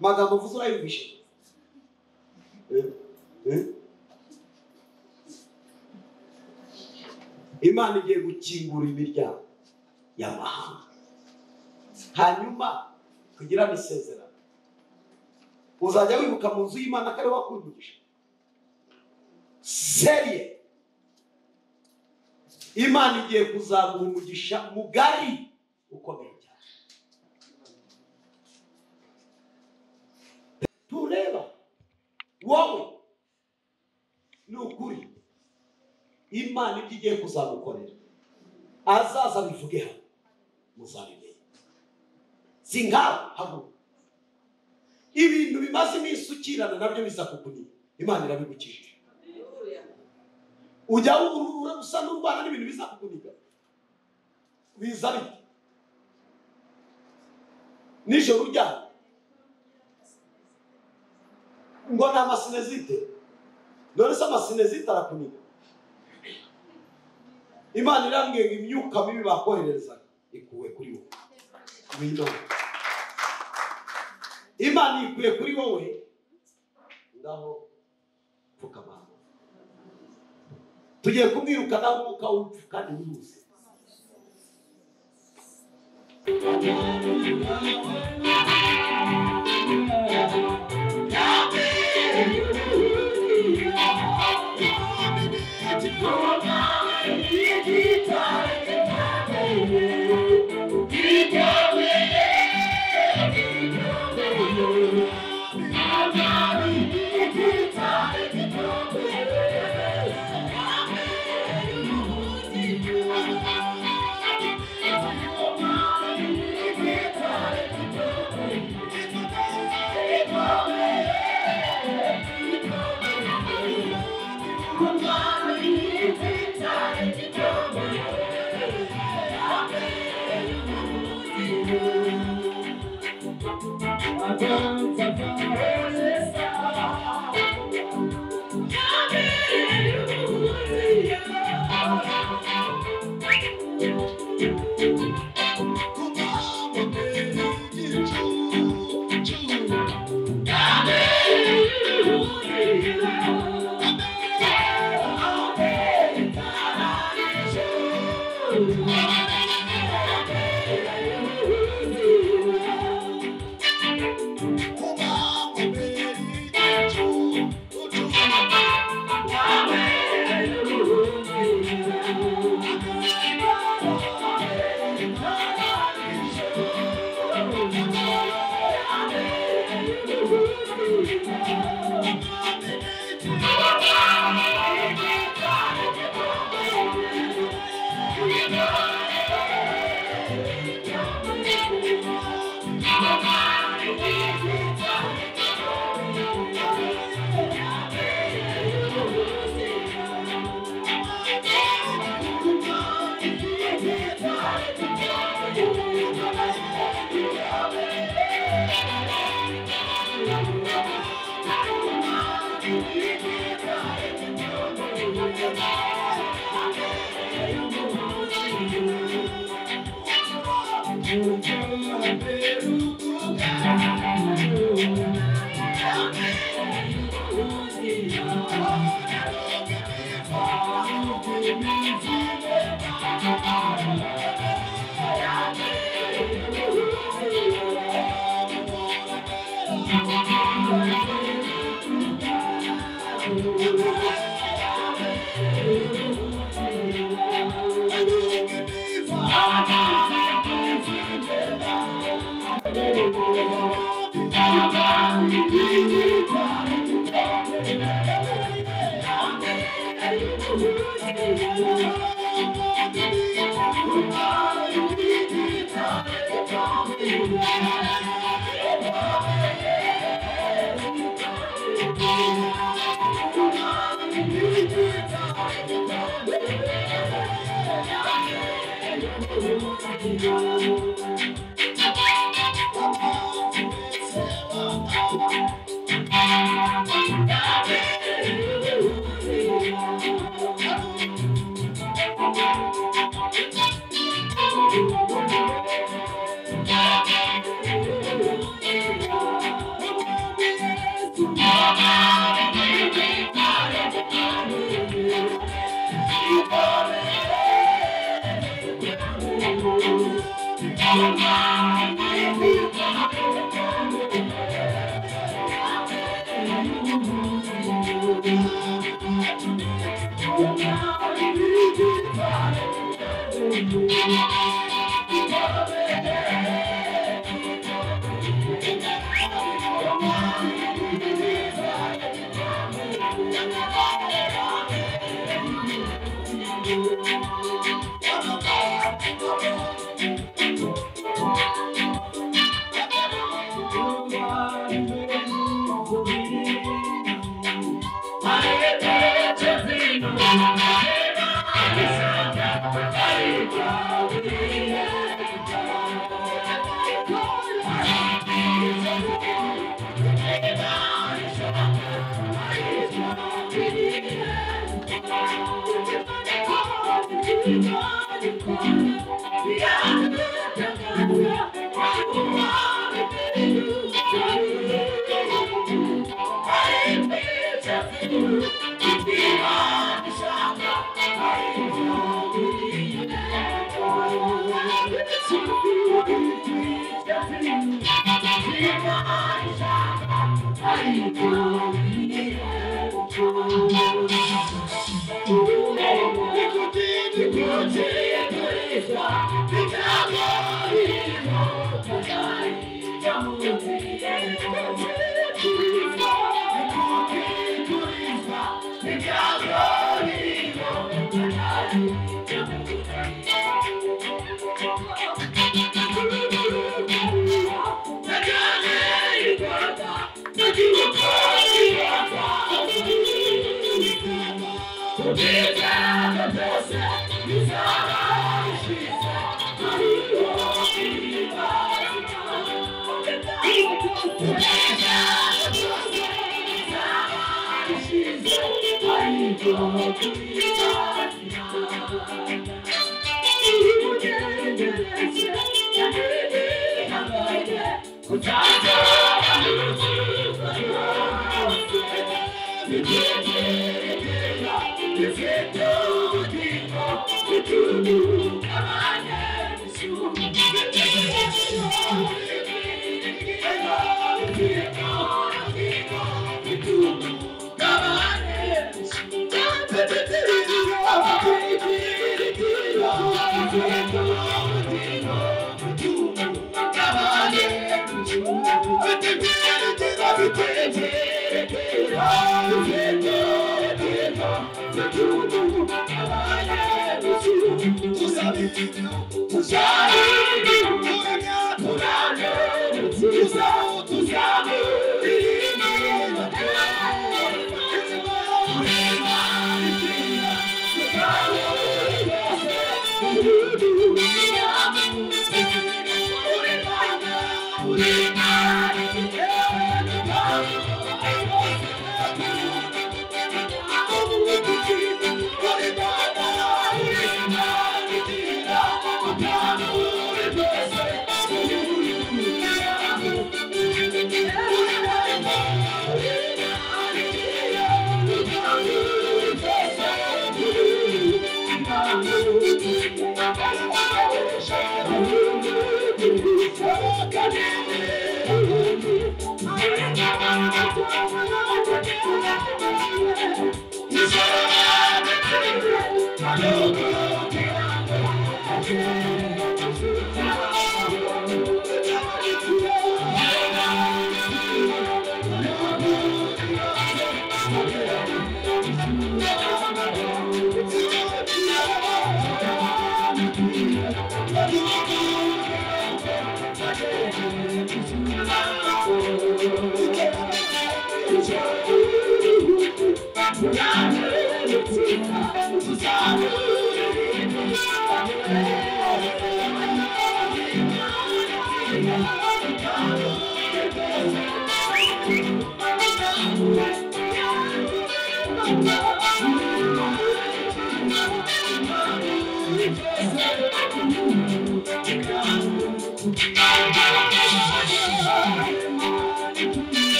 Magambo mvuze urayumvishe? Imana igiye gukingura imiryango y'amahanga, hanyuma tugirane isezerano. Uzajya wibuka mu nzu y'Imana ko ari wakunyugisha seriye. Imana igiye kuzaguha umugisha mugari ukomeye cyane. Tureba wowe ni ukuri Imana ibyo igiye kuzagukorera azaza bivuge hano muzabimenya. Si nkawe, haguruka. Ibintu bimaze iminsi ukirana nabyo biza kukunira, Imana irabigukijije. Ujya usa n'urwana n'ibintu biza kukuniga, biza bite nijoro uryamye ngo ni amasinezite. None se amasinezite arakuniga? Imana irambwiye ngo imyuka mibi bakohererezaga ikuwe kuri wowe. Ngwino. Imana ikuye kuri wowe. Ngaho pfukama. Tugiye kumwirukana umwuka w'urupfu kandi wihuse. Thank you.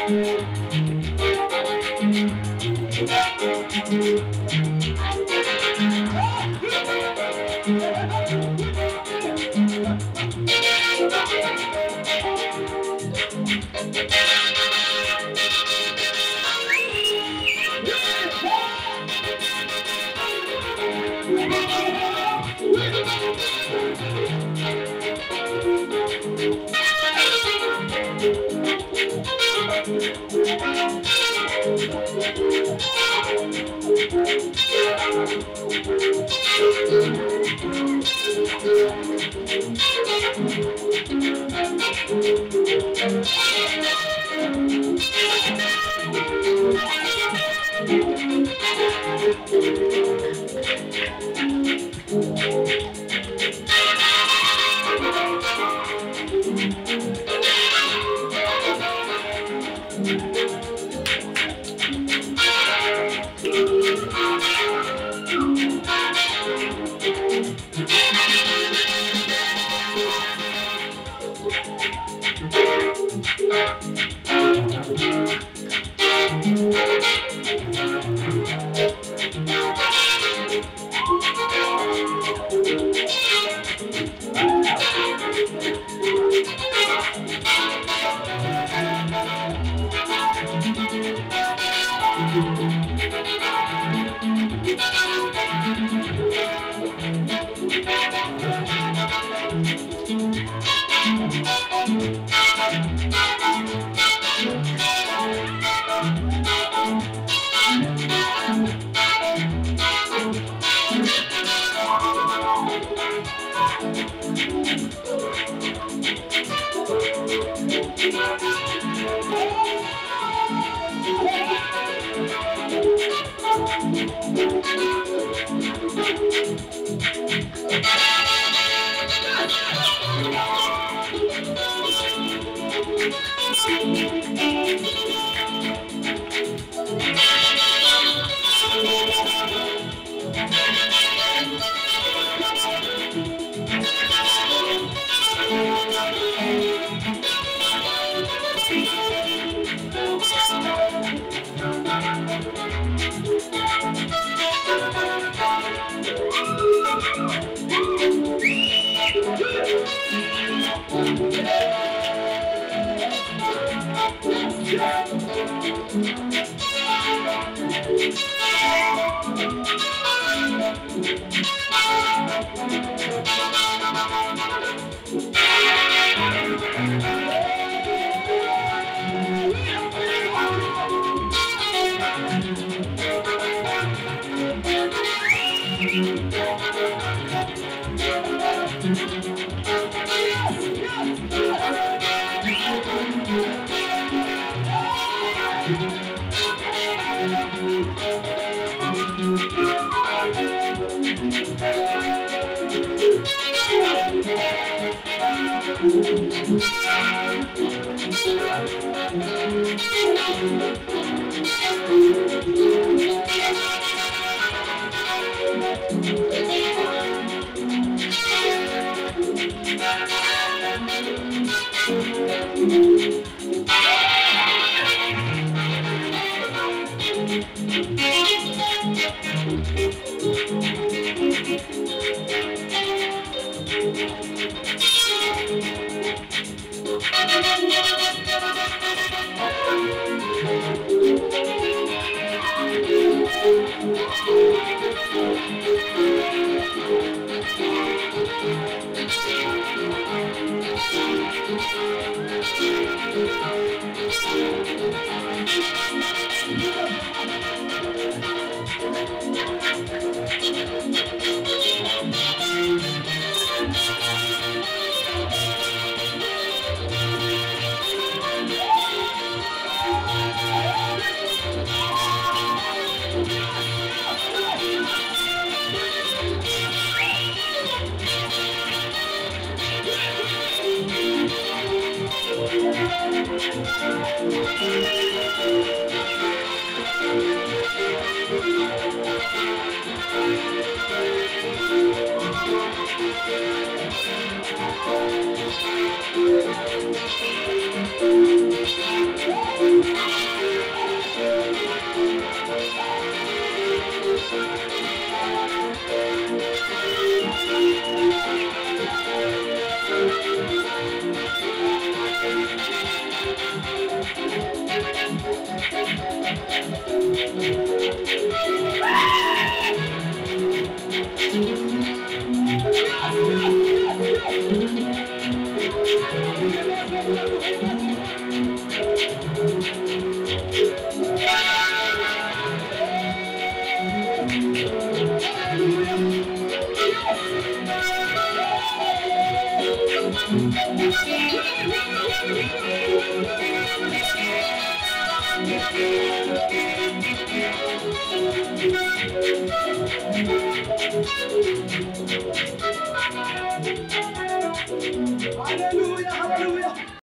Thank you. Hallelujah.